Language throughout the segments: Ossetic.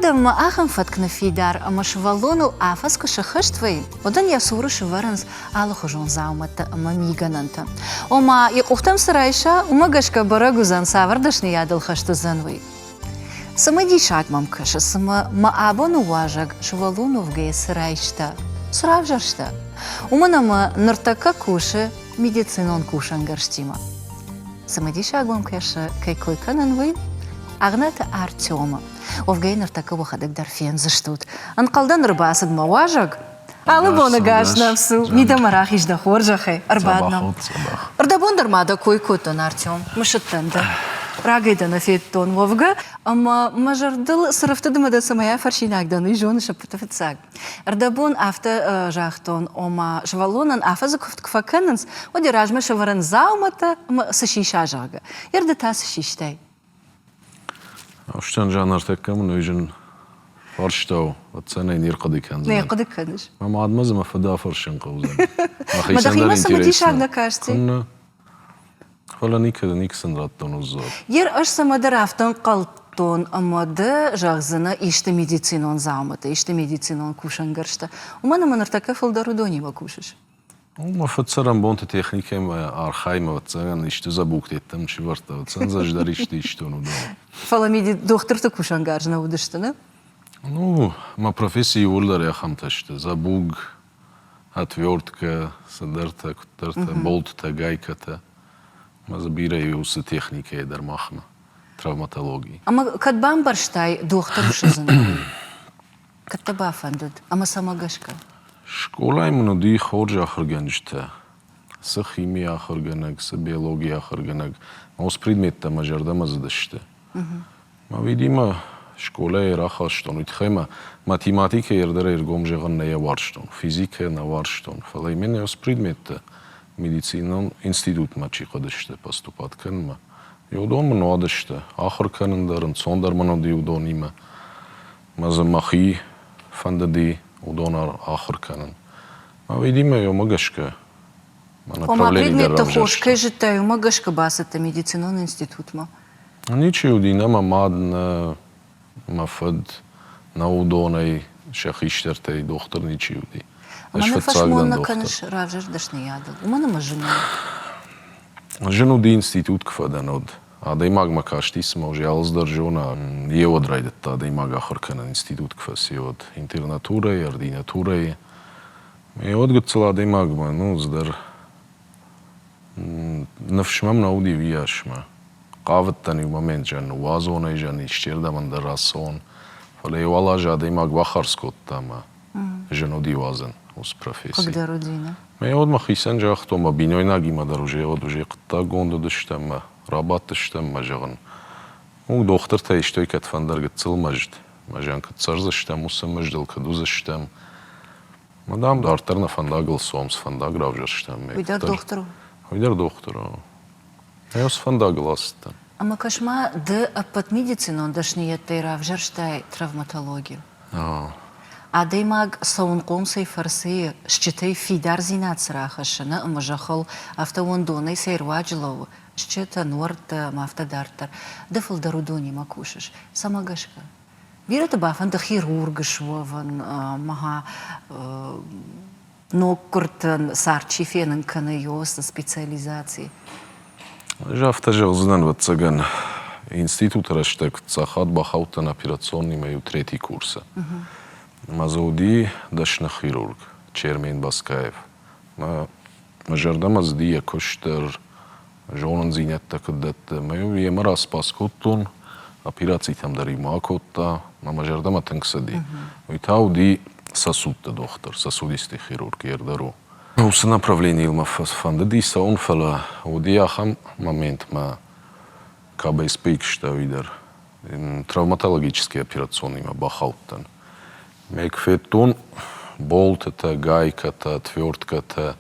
адӕммӕ ахӕм фӕтк ныффидар, ӕмӕ сывӕллоныл афӕдз куы сӕххӕст вӕййы, уӕд ын йӕ цуры сывӕрынц алыхуызон дзаумӕттӕ ӕмӕ мигӕнӕнтӕ. Ома, йӕ къухтӕм цы райса, уымӕ гӕсгӕ бӕрӕг уыдзӕн, цавӕр дӕсныйадыл хӕст уыдзӕн, уый. Цымыдисаг мӕм кӕсы, цымӕ мӕ абоны уазӕг сывӕллон уӕвгӕйӕ цы райста, цы равзӕрста? Уымӕн ӕмӕ ныртӕккӕ кусы медицинон кусӕнгӕрзтимӕ. Цымыдисаг мӕм кӕсы, кӕй кой кӕнын, уый Агънаты Артемы. Уӕвгӕ ныртӕккӕ уӕхӕдӕг дӕр фендзыстут. Ӕнхъӕлдӕн ӕрбацыд мӕ уазӕг. Алы боны гас нӕм цу, мидӕмӕ рахиз дӕ хорзӕхӕй, ӕрбад нӕм. Ӕрдӕбон дӕр ма дӕ кой кодтон, Артем, мысыдтӕн дӕ. Рагӕй дӕ нӕ федтон уӕвгӕ, ӕмӕ мӕ зӕрдыл цы рӕфтыд ӕмӕ дӕ цӕмӕй афӕрсинаг дӕн, уый зоныс ӕппӕты фыццаг. Ӕрдӕбон афтӕ загътон, ома сывӕллонӕн афӕдзы куывд куы фӕкӕнынц, уӕд йӕ размӕ сӕвӕрынц дзаумӕттӕ ӕмӕ цы сиса, зӕгъгӕ. Ерды та цы систай? Устӕн жанртӕккӕ мын уый зын фарста у, ӕцӕнӕй не рхъуыды кӕндзынӕн. Не рхъуыды кӕныс? Мӕ мадмӕ дзы мӕ фыды афӕрсын хъӕудзӕн. Мӕ дӕхимӕ цымыдисаг нӕ касти? Куыннӕ. Фӕлӕ никӕд никуы сын радтон уыцы дзуапп. Ер ӕз цӕмӕдӕр афтӕ ӕнхъӕлдтон, ӕмӕ ды зӕгъдзынӕ исты медицинон дзаумӕттӕ, исты медицинон кусӕнгӕрзтӕ. Уымӕн ӕмӕ ныртӕккӕ фылдӕр уыдонимӕ кусыс. Мӕ фыд цӕрӕнбонты техникӕимӕ архайы, ӕвӕццӕгӕн, исты дзӕбугтӕ сывӕрдта, ӕвӕццӕгӕн дзы ӕз дӕр исты истон уыдон. Фӕлӕ дохтырты кусӕнгарз нӕ уыдысты, нӕ? Ну, мӕ професси иууылдӕр ахӕмтӕ сты. Дзӕбуг, отвертка, цыдӕртӕ, куыддӕртӕ, болттӕ, гайкӕтӕ. Мӕ дзы бирӕ и уыцы техникӕйы дӕр махмӕ, травматологи. Ӕмӕ кӕд бамбӕрстай, дохтыр суыдзынӕ, уый? Кӕд дӕ бафӕндыд ӕмӕ цӕмӕ гӕсгӕ? Скъолайы мын уыди хорз ахуыргӕнджытӕ. Цы химийы ахуыргӕнӕг, цы биологийы ахуыргӕнӕг. Уыцы предметтӕ мӕ зӕрдӕмӕ цыдысты. Мӕ видимӕ скъолайы рахастон, уый тыххӕй мӕ математикӕйы ӕрдӕр ӕргом зӕгъын нӕ уарзтон, физикӕ нӕ уарзтон, фӕлӕ именно уыцы предметтӕ медицинон институтмӕ чи хъуыдысты поступать кӕнынмӕ, уыдон мын уадысты. Ахуыр кӕнын дӕр ӕнцондӕр мын уыди уыдонимӕ. Мӕ дзы мӕхи фӕндыди уыдон ахуыр кӕнын. Мӕ видимӕ уымӕ гӕсгӕ мӕ Ома предметтӕ хорз кӕй зыдтай, уымӕ гӕсгӕ бацыдтӕ медицинон институтмӕ? Ничи уыди, нӕ мӕ мад, нӕ мӕ фыд, нӕ уыдонӕй, сӕ хистӕртӕй дохтыр ничи уыди. Ӕз фыццаг дӕн дохтыр. кӕныс равзӕрст дӕсныйадыл? Уымӕн ӕмӕ зын у. Зын уыди институт куы фӕдӕн, уӕд. Адӕймагмӕ касти, цыма уже алцыдӕр зона. Йе уӕд райдыдта адӕймаг ахуыр кӕнын институт куы фӕци, уӕд интернатурӕйы, ординатурӕйы. Йе уӕд гыццыл адӕймагмӕ, ну, цыдӕр ныфс мӕм нӕ уыди уыйасмӕ. Хъавыдтӕн иу момент зӕн ныууадзон ӕй, зӕн исчердӕм ӕндӕр ацӕуон. Фӕлӕ йӕ уал азы адӕймаг бахардз кодта ӕмӕ зын уыди уадзын уыцы професси. Хъыгдӕр уыди, нӕ? Мӕ уӕд мӕхицӕн загътон, мӕ бинойнагимӕ дӕр уже уӕд уже хъуыддаггонд уыдыстӕм ӕмӕ рабадтыстӕм ӕмӕ зӕгъын, ну, дохтыртӕ истой кӕдфӕндӕр гыццыл мызд, мӕ зӕн куыд цӕрдзыстӕм, уыцы мыздыл куыд уыдзыстӕм. Мӕ, дам, дарддӕр нӕ фӕндагыл цом, цы фӕндаг равзӕрстам. Уый дӕр дохтыр у? Уый дӕр дохтыр у. Ӕз фӕндагыл ацыдтӕн. Ӕмӕ кӕс-ма, ды ӕппӕт медицинон дӕсныйӕдтӕй равзӕрстай травматологи. Адӕймаг цӕуынхъом цӕй фӕрцы стджытӕй фидардзинад цы рахӕссы, нӕ ӕмӕ зӕххыл афтӕ уӕндонӕй цӕй руаджы лӕууы, стджытӕ, нуӕрттӕ ӕмӕ афтӕ дарддӕр. Ды фылдӕр уыдонимӕ кусыс. Цӕмӕ гӕсгӕ? Бирӕты бафӕнды хирург суӕвын, мӕ ноггуырдтӕн цард чи фенын кӕны, уыцы специализаци. Ӕз афтӕ зӕгъдзынӕн, ӕвӕццӕгӕн, институты рӕстӕг фыццаг бахаудтӕн операционныймӕ иу третий курсы. Ӕмӕ дзы уыди дӕсны хирург Чермен Баскаев. Мӕ зӕрдӕмӕ цыди йӕ куыст дӕр, зонындзинӕдтӕ куыд дӕтты. Ӕмӕ-иу йемӕ распас кодтон, операцитӕм дӕр иумӕ акодта, ӕмӕ мӕ зӕрдӕмӕ тынг цыди. Уый та уыди сосудты дохтыр, сосудистый хирург йе рдӕр у. Уыцы направленийыл мӕ фӕндыди цӕуын, фӕлӕ уыди ахӕм момент, мӕ КБСП-йы куыста уый дӕр. Травматологический операционныймӕ бахаудтӕн. Мӕ куы федтон болтытӕ, гайкӕтӕ, отверткӕтӕ,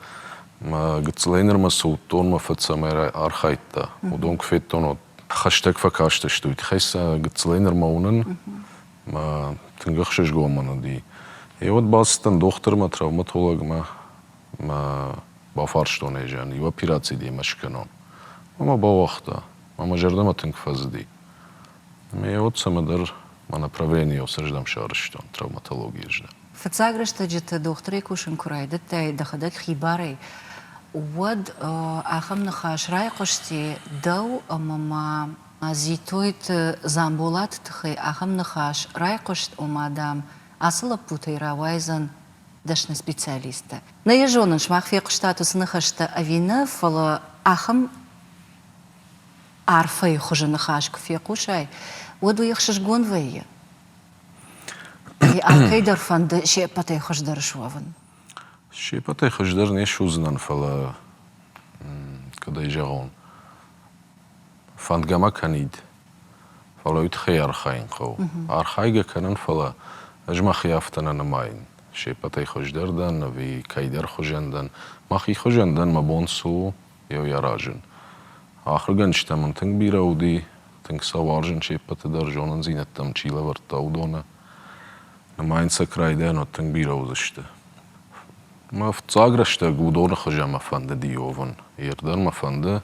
мӕ гыццылӕй нырмӕ цы уыдтон, мӕ фыд цӕмӕй архайдта, уыдон куы федтон, уӕд хӕстӕг фӕкастысты. Уый тыххӕй сӕ гыццылӕй нырмӕ уынын, мӕ тынг ӕхсызгон мын уыди. Е уӕд бацыдтӕн дохтырмӕ, травматологмӕ, мӕ бафарстон ӕй, зӕгъын, иу операци демӕ скӕнон. Ӕмӕ бауагъта. Ӕмӕ мӕ зӕрдӕмӕ тынг фӕцыди. Ӕмӕ йӕ уӕд цӕмӕдӕр Мӕ направление сӕздӕм сарӕзтон травматологийы здӕм. Фыццаг рӕстӕджыты дохтырӕй кусын куы райдыдтай дӕхӕдӕг хибарӕй, уӕд ахӕм ныхас райхъуысти дӕу ӕмӕ ма Дзитойты Дзамболаты тыххӕй ахӕм ныхас райхъуыст, ома, дам, ацы лӕппутӕй рауайдзӕн дӕсны специалисттӕ. Нӕ йӕ зонын, сымах фехъуыстат уыцы ныхӕстӕ ӕви нӕ, фӕлӕ ахӕм арфӕйы хуызы ныхас куы фехъусай, уӕд уый ӕхсызгон вӕййы. Алкӕй дӕр фӕнды се ппӕтӕй хуыздӕр суӕвын. Се ппӕтӕй хуыздӕр не суыдзынӕн, фӕлӕ куыд ӕй зӕгъон, фӕндгӕ мӕ кӕнид, фӕлӕ уый тыххӕй архайын хъӕуы. Архайгӕ кӕнын, фӕлӕ ӕз мӕхи афтӕ нӕ нымайын. Се ппӕтӕй хуыздӕр дӕн ӕви кӕйдӕр хуызӕн дӕн. Мӕхи хуызӕн дӕн, мӕ бон цы у, йӕ аразын. Ахуыргӕнджытӕ мын тынг бирӕ уыди, тынг сӕ уарзын се ппӕты дӕр, зонындзинӕдтӕм чи лӕвӕрдта, уыдоны. Нымайын сӕ куы райдайон, уӕд тынг бирӕ уыдзысты. Мӕ фыццаг рӕстӕг уыдоны хуызӕн мӕ фӕндыди уӕвын. Ир дӕр мӕ фӕнды,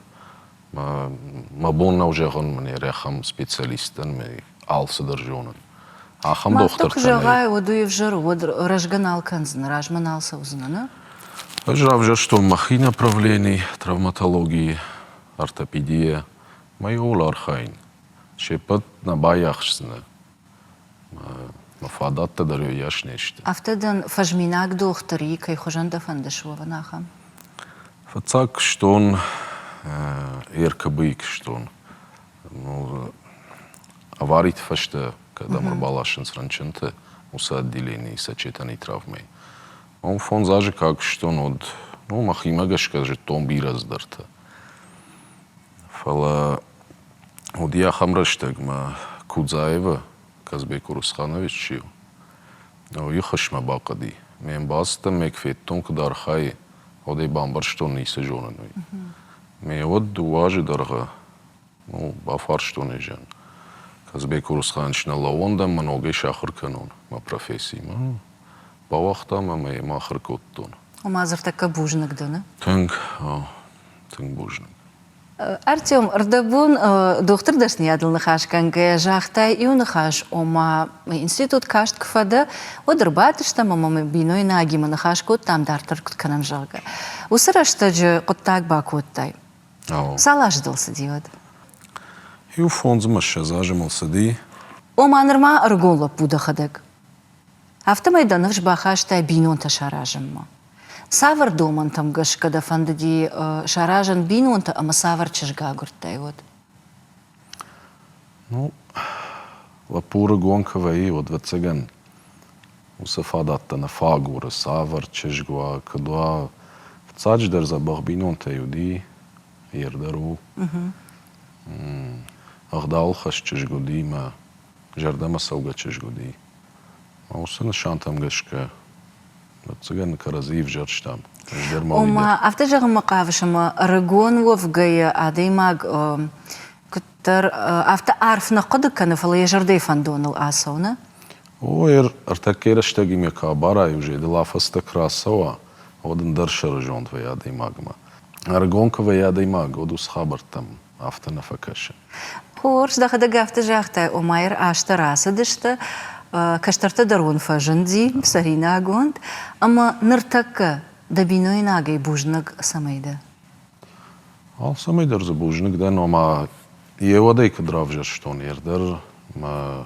мӕ бон нӕу зӕгъын, мын ахӕм специалисттӕн мӕ алцыдӕр зонын. Ахӕм дохтыртӕ куы зӕгъай, уӕд уый ӕвзӕр у, уӕд рӕзгӕ нал кӕндзынӕ, размӕ нал цӕудзынӕ, нӕ? Ӕз равзӕрстон мӕхи направлени травматологийы, ортопедийӕ. Мӕ иууыл архайын. Се ппӕт нӕ байахсдзынӕ. Мӕ фадӕттӕ дӕр уыйас не сты. Афтӕ дын фӕзминаг дохтыр и, кӕй хуызӕн дӕ фӕнды суӕвын ахӕм? Фыццаг куыстон РКБ-йы куыстон. Авариты фӕстӕ кӕдӕм ӕрбаласынц рынчынты, уыцы отделенийы сочетанный травмӕйы. Уым фондз азы куы акуыстон, уӕд ну, мӕхимӕ гӕсгӕ зыдтон бирӕ цыдӕртӕ. Фӕлӕ уыди ахӕм рӕстӕг, мӕ Кудзаевы Казбек Урусханович чи у, уый хӕсмӕ бахъуыди. Ме мбӕлцӕттӕм мӕ куы федтон, куыд архайы, уӕд ӕй бамбӕрстон, ницы зонын, уый. Ме уӕд дыууӕ азы дӕргъы ну, бафарстон ӕй зӕн. Казбек Урусханович нӕлӕууон дӕн мӕ ногӕй сахуыр кӕнон мӕ профессимӕ. Бауагъта мӕ ӕмӕ йемӕ ахуыр кодтон. Ома дзырдтӕккӕ бузныг дӕ, нӕ? Тынг, тынг бузныг. Артем, ӕрдӕбон дохтыр дӕсныйадыл ныхасгӕнгӕйӕ загътай иу ныхас, ома институт каст куы фӕдӕ, уӕд ӕрбадыстӕм ӕмӕ мӕ бинойнагимӕ ныхас кодтам, дарддӕр куыд кӕнӕм, зӕгъгӕ. Уыцы рӕстӕджы хъуыддаг бакодтай. Цал азы дыл цыди уӕд? Иу фондзмӕ ссӕдз азы мыл цыди. Ома нырма ӕрыгон лӕппу дӕхӕдӕг. Афтӕмӕй дӕ ныфс бахастай бинонтӕ саразынмӕ. Цавӕр домӕнтӕм гӕсгӕ дӕ фӕндыди саразын бинонтӕ ӕмӕ цавӕр чызг агуырдтай уӕд? Ну, лӕппу ӕрыгон куы вӕййы, уӕд, ӕвӕццӕгӕн, уыцы фадӕттӕ нӕ фӕагуры, цавӕр чызг уа, куыд уа. Фыццаджыдӕр дзӕбӕх бинонтӕй уыди, йе рдӕр у. Ӕгъдауылхӕст чызг уыди мӕ зӕрдӕмӕ цӕугӕ чызг уыди. Уыцы нысантӕм гӕсгӕ ӕвӕццӕгӕн кӕрӕдзийы ӕвзӕрстам. Ӕз дӕр ма уый Ома, дӕр. афтӕ зӕгъынмӕ хъавыс, ӕмӕ ӕрыгон уӕвгӕйӕ адӕймаг куыддӕр афтӕ арф нӕ хъуыды кӕны, фӕлӕ йӕ зӕрдӕйы фӕндоныл ацӕуы, нӕ? О, ӕртӕккӕ рӕстӕгимӕ куы абарай, уже дыл афӕдзтӕ куы рацӕуа, уӕд ӕндӕр сӕрызонд вӕййы адӕймагмӕ. Ӕрыгон куы вӕййы адӕймаг, уӕд уыцы хабӕрттӕм афтӕ нӕ фӕкӕсы. Хорз, дӕхӕдӕг афтӕ загътай, ома йыр азтӕ рацыдысты, кӕстӕртӕ дӕр уын фӕзынди, цӕринагонд, ӕмӕ ныртӕккӕ дӕ бинойнагӕй бузныг цӕмӕй дӕ? Алцӕмӕй дӕр дзы бузныг дӕн, ома йе уӕдӕй куыд равзӕрстон, йе рдӕр мӕ...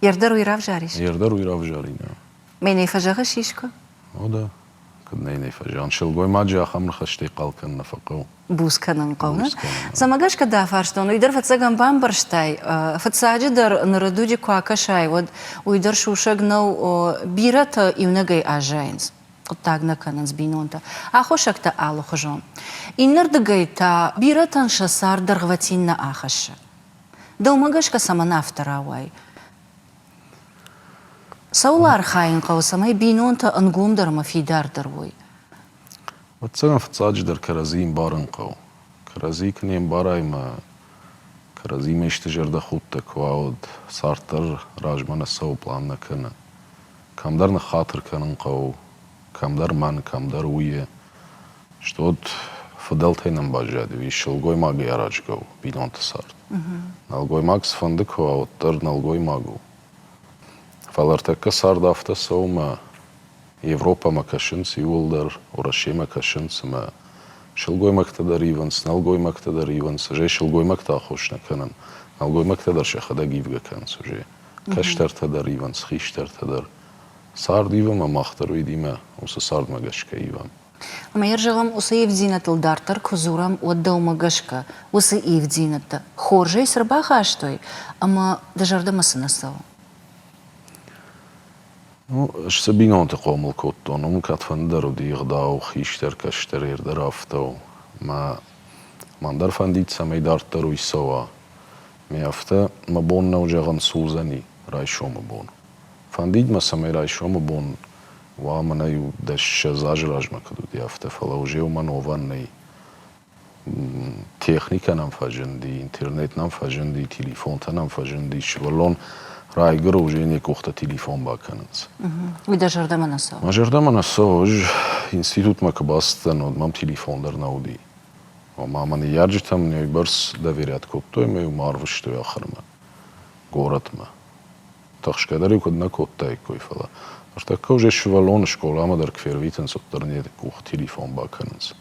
Йе рдӕр уый равзарис? Йе рдӕр уый равзарин. Мӕнӕй фӕзӕгъыс искуы? О да. Куыд нӕ нӕ фӕзӕгъын, сылгоймаджы ахӕм ныхӕстӕй хъал кӕнын нӕ фӕхъӕуы. Буц кӕнын хъӕуы. Цӕмӕ гӕсгӕ дӕ фарстон, уый дӕр фыццагӕн бамбӕрстай. Фыццаджыдӕр ныры дуджы куы акӕсай, уӕд уый дӕр сусӕг нӕу, бирӕтӕ иунӕгӕй аззайынц, хъуыддаг нӕ кӕнынц бинонтӕ. Аххосӕгтӕ алыхуызон. Иннӕрдыгӕй та бирӕтӕн сӕ цард дӕргъвӕтин нӕ ахӕссы. Дӕумӕ гӕсгӕ цӕмӕн афтӕ рауайы? Цӕуыл архайын хъӕуы, цӕмӕй бинонтӕ ӕнгомдӕр ӕмӕ фидардӕр уой? Ӕвӕццӕгӕн, фыццаджыдӕр кӕрӕдзийы ӕмбарын хъӕуы. Кӕрӕдзийы куы не мбарай ӕмӕ кӕрӕдзимӕ исты зӕрдӕхудтӕ куы уа, уӕд цард дӕр размӕ нӕ цӕуы, пълан нӕ кӕны. Кӕмдӕр ныххатыр кӕнын хъӕуы, кӕмдӕр мӕн, кӕмдӕр уыйы. Стӕй фыдӕлтӕй нӕм баззади, уый сылгоймагӕй аразгӕ у бинонты цард. Нӕлгоймаг цыфӕнды куы уа, уӕддӕр нӕлгоймаг у. Фӕлӕ ӕртӕккӕ цард афтӕ цӕуы мӕ Европӕмӕ кӕсынц иууылдӕр, Уӕрӕсемӕ кӕсынц ӕмӕ сылгоймӕгтӕ дӕр ивынц, нӕлгоймӕгтӕ дӕр ивынц. Ӕз ӕй сылгоймӕгты аххос нӕ кӕнын. Нӕлгоймӕгтӕ дӕр сӕхӕдӕг ивгӕ кӕнынц уже. Кӕстӕртӕ дӕр ивынц, хистӕртӕ дӕр. Цард ивы ӕмӕ мах дӕр уыимӕ уыцы цардмӕ гӕсгӕ ивӕм. Ӕмӕ йӕ зӕгъӕм, уыцы ивддзинӕдтыл дарддӕр куы дзурӕм, уӕд дӕумӕ гӕсгӕ уыцы ивддзинӕдтӕ хорзӕй цы рбахастой ӕмӕ дӕ зӕрдӕмӕ цы нӕ цӕуы? Ну, ӕз цы бинонты хъомыл кодтон, уым кӕдфӕндыдӕр уыди ӕгъдау, хистӕр, кӕстӕр, ӕрдӕр афтӕ у. Мӕ мӕн дӕр фӕндид, цӕмӕй дарддӕр уый цӕуа. Ме афтӕ мӕ бон нӕу зӕгъын, цы уыдзӕни райсомы бон. Фӕндид мӕ, цӕмӕй райсомы бон уа мӕнӕ иу 10-20 азы размӕ куыд уыди, афтӕ, фӕлӕ уже уымӕн уӕвӕн нӕй. Техникӕ нӕм фӕзынди, интернет нӕм фӕзынди, телефонтӕ нӕм фӕзынди, сывӕллон райгуыры уже йын йӕ къухтӕ телефон бакӕнынц. Уый дӕ зӕрдӕмӕ нӕ цӕуы? Мӕ зӕрдӕмӕ нӕ цӕуы. Ӕз институтмӕ куы бацыдтӕн, уӕд мӕм телефон дӕр нӕ уыди. Ома мӕ ныййарджытӕ мын уыйбӕрц доверять кодтой ӕмӕ-иу мӕ арвыстой ахуырмӕ, горӕтмӕ. Тыхсгӕ дӕр-иу куыд нӕ кодтаиккой, фӕлӕ ныртӕккӕ уже сывӕллоны скъоламӕ дӕр куы фервитынц, уӕддӕр ын йӕ къух телефон бакӕнынц.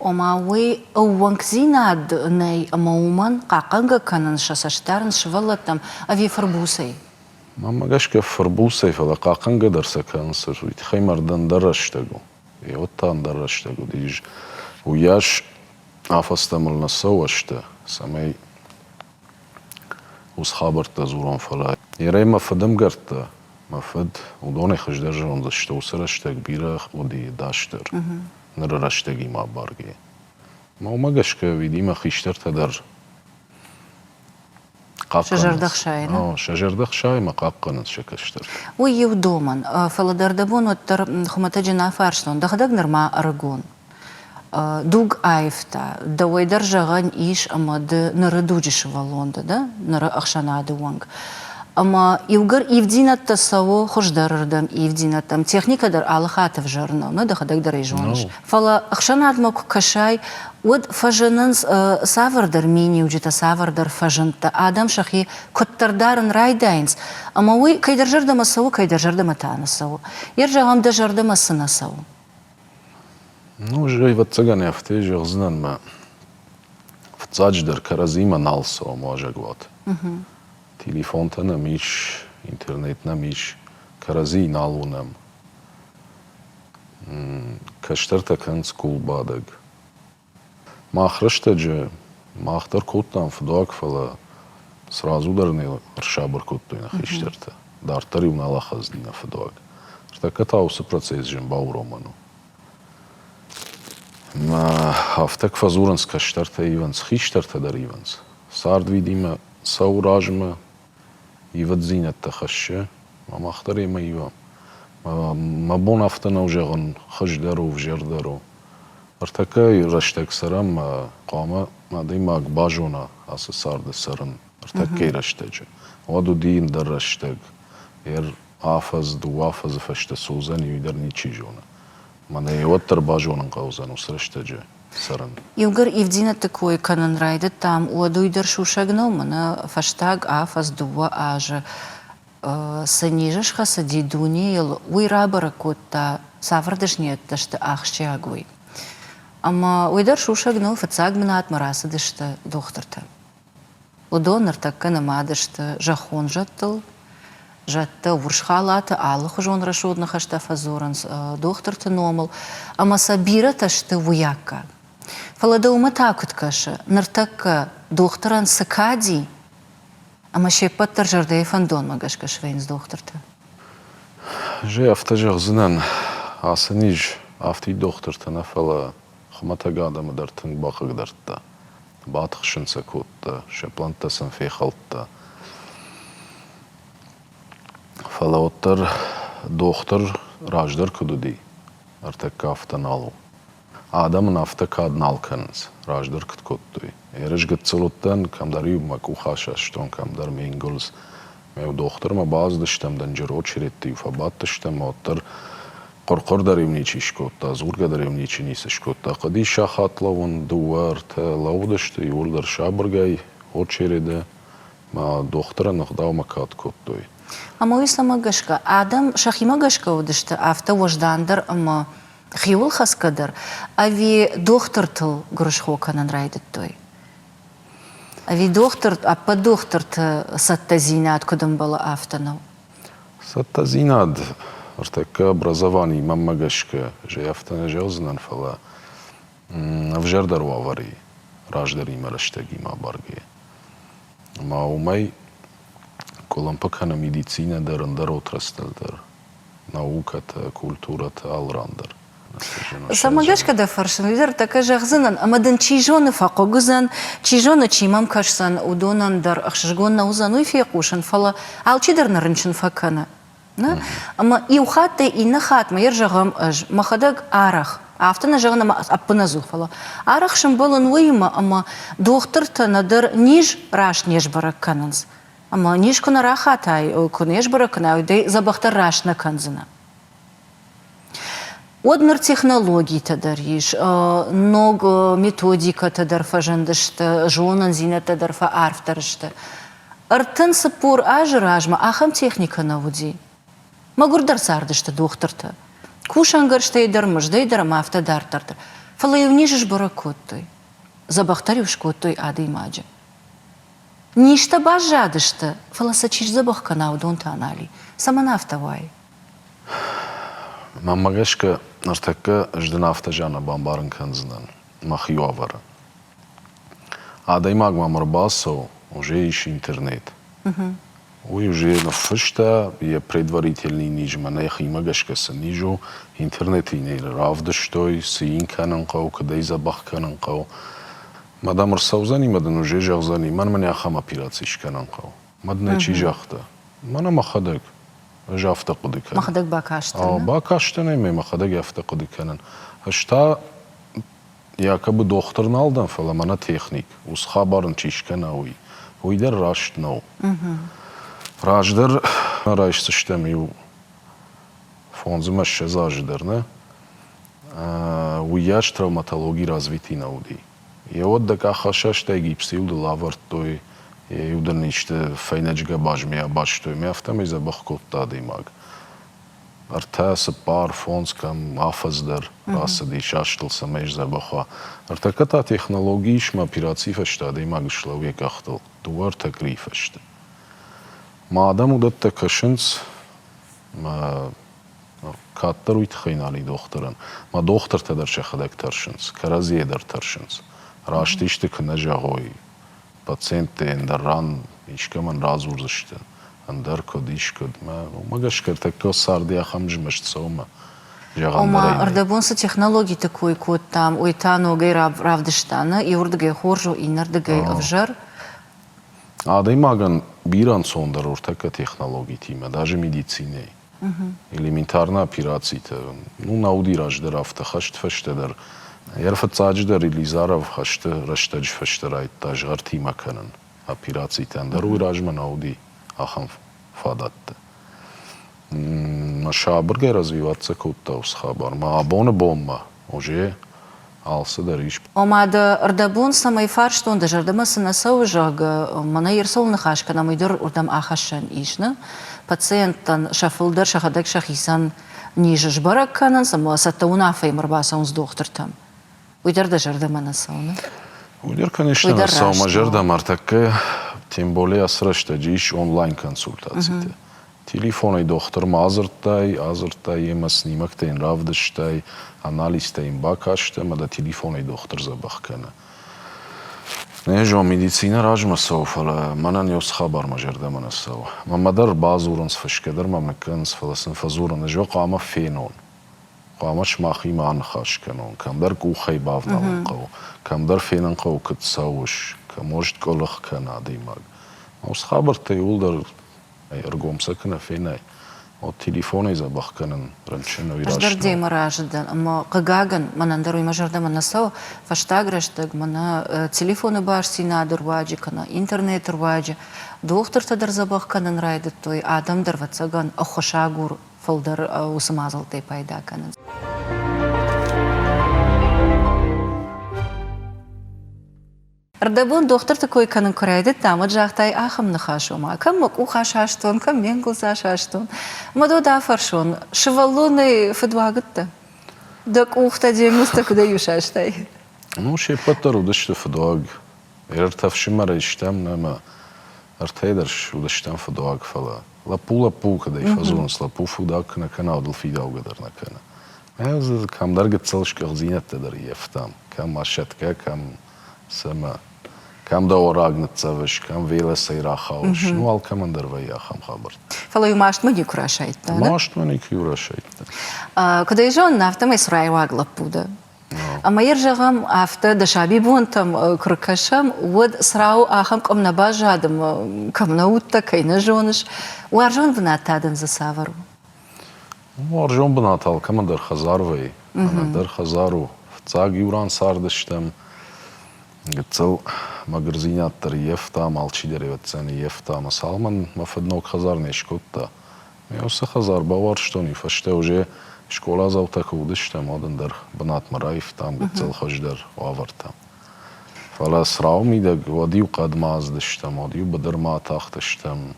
Ома уый ӕууӕнкдзинад нӕй ӕмӕ уымӕн хъахъхъӕнгӕ кӕнын сӕ цӕст дарынц сывӕллӕттӕм ӕви фырбуцӕй? Мӕнмӕ гӕсгӕ фырбуцӕй, фӕлӕ хъахъхъӕнгӕ дӕр сӕ кӕнынц. Уый тыххӕй марды ӕндӕр рӕстӕг у. Уӕд та ӕндӕр рӕстӕг уыдис. Уыйас афӕдзтӕ мыл нӕ цӕуы ӕзтӕ, цӕмӕй уыцы хабӕрттӕ дзурон, фӕлӕ Ерӕй мӕ фыдӕмгӕрттӕ, мӕ фыд, уыдонӕй хуыздӕр зондзысты, уыцы рӕстӕг бирӕ уыди дастдӕр, ныры рӕстӕгимӕ абаргӕйӕ. Ӕмӕ уымӕ гӕсгӕ, видимо, хистӕртӕ дӕр Сӕ зӕрдӕ хсайы, нӕ? Сӕ зӕрдӕ хсайы ӕмӕ хъахъхъӕнынц сӕ кӕстӕрты. Уый иу домӕн, фӕлӕ дӕр дӕ бон уӕддӕр хуымӕтӕджы нӕ фарстон, дӕхӕдӕг нырма ӕрыгон. Дуг аивта. Дӕуӕй дӕр зӕгъӕн ис, ӕмӕ ды ныры дуджы сывӕллон дӕ, дӕ ныры ӕхсӕнады уӕнг. Ӕмӕ иугӕр ивддзинӕдтӕ цӕуы хуыздӕрырдӕм ивддзинӕдтӕм, техникӕ дӕр алы хатт ӕвзӕр нӕу, нӕ дӕхӕдӕг дӕр ӕй зоныс. Фӕлӕ ӕхсӕнадмӕ куы кӕсай, уӕд фӕзынынц цавӕрдӕр миниуджытӕ, цавӕрдӕр фӕзындтӕ. Адӕм сӕхи куыддӕр дарын райдайынц, ӕмӕ уый кӕйдӕр зӕрдӕмӕ цӕуы, кӕйдӕр зӕрдӕмӕ та нӕ цӕуы. Йе зӕгъӕм, дӕ зӕрдӕмӕ цы нӕ цӕуы? Ну, ӕз ӕвӕццӕгӕн афтӕ зӕгъдзынӕн мӕ фыццаджыдӕр кӕрӕдзимӕ нал цӕуӕм уазӕгуаты. Телефонтӕ нӕм ис, интернет нӕм ис, кӕрӕдзийы нал уынӕм. Кӕстӕртӕ кӕнынц къулбадӕг. Мах рӕстӕджы мах дӕр кодтам фыдуаг, фӕлӕ сразу дӕр не рсабыр кодтой нӕ хистӕртӕ. Дарддӕр-иу нал ахӕцыди нӕ фыдуаг. Ныртӕккӕ та уыцы процесс зын бауромӕн у. Ӕмӕ афтӕ куы фӕдзурынц, кӕстӕртӕ ивынц, хистӕртӕ дӕр ивынц. Цард, видимо, цӕуы размӕ, ивддзинӕдтӕ хӕссы, ӕмӕ мах дӕр йемӕ ивӕм. Мӕ бон афтӕ нӕу зӕгъын, хуыздӕр у, ӕвзӕрдӕр у. Ӕртӕккӕ рӕстӕг цӕрӕм ӕмӕ хъуамӕ адӕймаг базона ацы царды цӕрын ӕртӕккӕйы рӕстӕджы. Уӕд уыди ӕндӕр рӕстӕг. Ер афӕдз, дыууӕ афӕдзы фӕстӕ цы уыдзӕни, уый дӕр ничи зоны. Мӕнӕ йӕ уӕддӕр базонын хъӕудзӕн уыцы рӕстӕджы цӕрын. Иугӕр ивддзинӕдты кой кӕнын райдыдтам, уӕд уый дӕр сусӕг нӕу, мӕнӕ фӕстаг афӕдз, дыууӕ азы цы низ схӕцыди дунейыл, уый рабӕрӕг кодта, цавӕр дӕсныйӕдтӕ сты ахсджиаг, уый. Ӕмӕ уый дӕр сусӕг нӕу, фыццаг бынатмӕ рацыдысты дохтыртӕ. Уыдон ныртӕккӕ нымад сты зӕххон зӕдтыл. Зӕдтӕ урс халаты алыхуызон рӕсугъд ныхӕстӕ фӕдзурынц дохтырты номыл, ӕмӕ сӕ бирӕтӕ сты уый аккаг. Фӕлӕ дӕумӕ та куыд кӕсы, ныртӕккӕ дохтырӕн цы кад и, Ӕмӕ се ппӕт дӕр зӕрдӕйы фӕндонмӕ гӕсгӕ свӕййынц дохтыртӕ. Ӕз ӕй афтӕ зӕгъдзынӕн, ацы низ афтид дохтыртӕ нӕ, фӕлӕ хуымӕтӕг адӕмы дӕр тынг бахъыгдардта. Батыхсын сӕ кодта, сӕ пълӕнттӕ сын фехӕлдта. Фӕлӕ уӕддӕр дохтыр раздӕр куыд уыди, ӕртӕккӕ афтӕ нал у. Адӕм ын афтӕ кад нал кӕнынц, раздӕр куыд кодтой. Ерыс гыццыл уыдтӕн, кӕмдӕр-иу мӕ къух асастон, кӕмдӕр ме нгуылдз. Ме дохтырмӕ бацыдыстӕм, дынджыр очередты-иу фӕбадтыстӕм, уӕддӕр хъуыр-хъуыр дӕр-иу ничи скодта, дзургӕ дӕр-иу ничи ницы скодта. Хъуыди сахат лӕууын, дыууӕ, ӕртӕ лӕууыдысты, иууылдӕр сабыргай очереды. Мӕ дохтырӕн ӕгъдаумӕ кад кодтой. Ӕмӕ уый цӕмӕ гӕсгӕ? Адӕм сӕхимӕ гӕсгӕ уыдысты афтӕ уӕздандӕр ӕмӕ хиуылхӕцгӕ дӕр, ӕви дохтыртыл гуырысхо кӕнын райдыдтой? Ӕви дохтыр, ӕппӕт дохтырты цӕттӕдзинад куыд ӕмбӕлы, афтӕ нӕу? Цӕттӕдзинад ӕртӕккӕ образовани мӕнмӕ гӕсгӕ, зӕй афтӕ нӕ зӕгъдзынӕн, фӕлӕ ӕвзӕрдӕр уавӕри раздӕримӕ рӕстӕгимӕ абаргӕйӕ. Ӕмӕ уымӕй къуылымпы кӕны медицинӕ дӕр, ӕндӕр отрасль дӕр, наукӕтӕ, культурӕтӕ алыран дӕр. Цӕмӕ гӕсгӕ дӕ фӕрсын, уый дӕр тӕккӕ зӕгъдзынӕн, ӕмӕ дын чи зоны фӕхъыг уыдзӕн, чи зоны, чи мӕм кӕсдзӕн, уыдонӕн дӕр ӕхсызгон нӕ уыдзӕн уый фехъусын, фӕлӕ алчидӕр нӕ рынчын фӕкӕны. Нӕ? Ӕмӕ иу хаттӕй иннӕ хатмӕ йӕ зӕгъӕм ӕз, мӕхӕдӕг арӕх, афтӕ нӕ зӕгъын ӕмӕ ӕппынӕдзух, фӕлӕ арӕх сӕмбӕлын уыимӕ, ӕмӕ дохтыртӕ нӕдӕр низ раст не сбӕрӕг кӕнынц. Ӕмӕ низ куы нӕ рахатай, куы не сбӕрӕг кӕнай, уӕд ӕй дзӕбӕхдӕр раст нӕ кӕндзынӕ. Уӕд ныр технологитӕ дӕр ис, ног методикӕтӕ дӕр фӕзындысты, зонындзинӕдтӕ дӕр фӕарфдӕр сты. 34 азы размӕ ахӕм техникӕ нӕ уыди. Мӕгуырдӕр цардысты дохтыртӕ. Кусӕнгӕрзтӕй дӕр, мыздӕй дӕр ӕмӕ афтӕ дарддӕр дӕр. Фӕлӕ-иу низ сбӕрӕг кодтой. Дзӕбӕхдӕр-иу скодтой адӕймаджы. Низтӕ баззадысты, фӕлӕ сӕ чи сдзӕбӕх кӕна, уыдон та нал и. Цӕмӕн афтӕ уайы? Мӕнмӕ гӕсгӕ, ныртӕккӕ ӕз дын афтӕ зиан бамбарын кӕндзынӕн мӕхи уавӕры. Адӕймаг мӕм ӕрбацӕуы, уже ис интернет. Уый уже ныффыста йӕ предварительный низ, мӕнӕ йӕхимӕ гӕсгӕ цы низ у, интернеты йын ӕй равдыстой, цы йын кӕнын хъӕуы, куыд ӕй дзӕбӕх кӕнын хъӕуы. Мӕ дӕм ӕрцӕудзӕни мӕ дын уже зӕгъдзӕни, мӕн мын ахӕм операци скӕнын хъӕуы. Мӕ дын ӕй чи загъта? Мӕнӕ мӕхӕдӕг. Ӕз афтӕ хъуыды кӕнын. Мӕхӕдӕг бакастӕн? Бакастӕн ӕмӕ мӕхӕдӕг афтӕ хъуыды кӕнын. Ӕз та якобы дохтыр нал дӕн, фӕлӕ мӕнӕ техник, уыцы хабар ын чи скӕна, уый. Уый дӕр раст нӕу. Раздӕр райсдзыстӕм иу фондз ӕмӕ ссӕдз азы дӕр, нӕ? Уыйас травматологи развитый нӕ уыди. Йе уӕд дӕ къах асастай, гипсы-иу дыл авӕрдтой, йе-иу дын исты фӕйнӕджы гӕбазмӕ абастой, ӕмӕ афтӕмӕй дзӕбӕх кодта адӕймаг. Ӕртӕ, цыппар, фондз кӕм афӕдз дӕр рацыди састыл, цӕмӕй сдзӕбӕх уа. Ӕртӕккӕ та технологи ис мӕ операцийы фӕстӕ адӕймаг слӕууы йӕ къӕхтыл дыууӕ-ӕртӕ къуырийы фӕстӕ. Мӕ адӕм уыдӕттӕ кӕсынц, мӕ кӕддӕр уый тыххӕй нал и дохтырӕн. Мӕ дохтыртӕ дӕр сӕхӕдӕг тӕрсынц, кӕрӕдзийӕ дӕр тӕрсынц. Раст исты куы нӕ зӕгъой, пациенттӕ ӕндӕр ран искӕмӕн радзурдзысты, ӕндӕр куыд, искуыд. Мӕ уымӕ гӕсгӕ ӕртӕккӕ царды ахӕм змӕст цӕуы мӕ зӕгъӕн Ома, ӕрдӕбон цы технологиты кой кодтам, уый та ногӕй равдыста, нӕ? Иуырдыгӕй хорз у, иннӕрдыгӕй ӕвзӕр. Адӕймагӕн бирӕ ӕнцондӕр у ӕртӕккӕ технологитимӕ, даже медицинӕйы. Элементарно операцитӕ, ну, нӕ уыди раздӕр афтӕ, хӕст фӕстӕдӕр. Йӕ фыццаджыдӕр Елизаров хӕсты рӕстӕджы фӕстӕ райдыдта згъӕртимӕ кӕнын операцитӕ, ӕндӕр уый размӕ нӕ уыди ахӕм фадӕттӕ. Мӕ сабыргай развиваться кодта уыцы хабар. Мӕ абоны бонмӕ уже алцыдӕр ис. Ома дӕ ӕрдӕбон цӕмӕй фарстон, дӕ зӕрдӕмӕ цы нӕ цӕуы, зӕгъгӕ, мӕнӕ йе рцӕуыл ныхас кӕнӕм, уый дӕр уырдӕм ахӕссӕн ис, нӕ? Пациенттӕн сӕ фылдӕр сӕхӕдӕг сӕхицӕн низ сбӕрӕг кӕнынц ӕмӕ цӕттӕ уынаффӕимӕ ӕрбацӕуынц дохтыртӕм. Уый дӕр дӕ зӕрдӕмӕ нӕ цӕуы, нӕ? Уый дӕр, конечно, нӕ цӕуы мӕ зӕрдӕмӕ. Ӕртӕккӕ, тем более ацы рӕстӕджы ис онлайн-консультацитӕ. Телефонӕй дохтырмӕ адзырдтай, адзырдтай йемӕ, снимоктӕ йын равдыстай, анализтӕ йын бакастӕ ӕмӕ дӕ телефонӕй дохтыр дзӕбӕх кӕны. Не зон, медицинӕ размӕ цӕуы, фӕлӕ мӕнӕн еу цы хабар мӕ зӕрдӕмӕ нӕ цӕуы. Мӕнмӕ дӕр бадзурынц, фысгӕ дӕр мӕм ныккӕнынц, фӕлӕ сын фӕдзурын, ӕз уӕ хъуамӕ фенон. Хъуамӕ сымахимӕ аныхас кӕнон, кӕмдӕр къухӕй бавналын хъӕуы, кӕмдӕр фенын хъӕуы, куыд цӕуыс, кӕм уӕзт къуылых кӕны адӕймаг. Уыцы хабӕрттӕ иууылдӕр ӕргом сӕ куы нӕ фенай, уӕд телефонӕй дзӕбӕх кӕнын рынчын уый Ӕз дӕр демӕ разы дӕн, ӕмӕ, хъыгагӕн, мӕнӕн дӕр уый мӕ зӕрдӕмӕ нӕ цӕуы. Фӕстаг рӕстӕг мӕнӕ телефоны бастдзинады руаджы кӕнӕ интернеты руаджы дохтыртӕ дӕр дзӕбӕх кӕнын райдыдтой, адӕм дӕр, ӕвӕццӕгӕн, ӕххуысагур фылдӕр уыцы мадзӕлттӕй пайда кӕнынц. Ӕрдӕбон дохтырты кой кӕнын куы райдыдтам, уӕд загътай ахӕм ныхас, ома, кӕм мӕ къух асастон, кӕм ме нгуылдз асастон. Ӕмӕ дӕ афӕрсон, сывӕллонӕй фыдуаг уыдтӕ? Дӕ къухтӕ, де нгуылдзтӕ куыдӕй-иу састай? Ну, се ппӕт дӕр уыдысты фыдуаг. Ӕртӕ фсымӕрӕй стӕм ӕмӕ ӕртӕйы дӕр уыдыстӕм фыдуаг, фӕлӕ лӕппу лӕппу кӕдӕй фӕдзурынц, лӕппу фыдуаг куы нӕ кӕна, уӕд ыл фидаугӕ дӕр нӕ кӕны. Ӕз кӕмдӕр гыццыл скъуыхдзинӕдтӕ дӕр ййӕфтам, кӕм асӕтгӕ, кӕм цӕмӕ. Кӕм дӕ уӕраг ныццӕвыс, кӕм велосӕй рахауыс, ну алкӕмӕн дӕр вӕййы ахӕм хабӕрттӕ. Фӕлӕ-иу мастмӕ никуы расайдта, нӕ? Мастмӕ никуы расайдта. Куыд ӕй зонын, афтӕмӕй цурайуаг лӕппу дӕ. Ӕмӕ йӕ зӕгъӕм, афтӕ дӕ сабибонтӕм куы ркӕсӕм, уӕд Црау ахӕм къуым нӕ баззад ӕмӕ кӕм нӕ уыдтӕ, кӕй нӕ зоныс. Уарзон бынат та дын дзы цавӕр у? Уарзон бынат алкӕмӕн дӕр хӕдзар вӕййы. Мӕнӕн дӕр хӕдзар у. Фыццаг иу ран цардыстӕм. Гыццыл мӕгуырдзинад дӕр ййӕфтам, алчидӕр ӕвӕццӕн ййӕфта. Ӕмӕ цалынмӕ мӕ фыд ног хӕдзар не скодта, ме уыцы хӕдзар бауарзтон, уый фӕстӕ уже скъоладзаутӕ куы уыдыстӕм, уӕд ӕндӕр бынатмӕ раивтам, гыццыл хуыздӕр уавӕртӕм. Фӕлӕ Црауы мидӕг уӕд-иу хъӕдмӕ ацыдыстӕм, уӕд-иу быдырмӕ атахтыстӕм.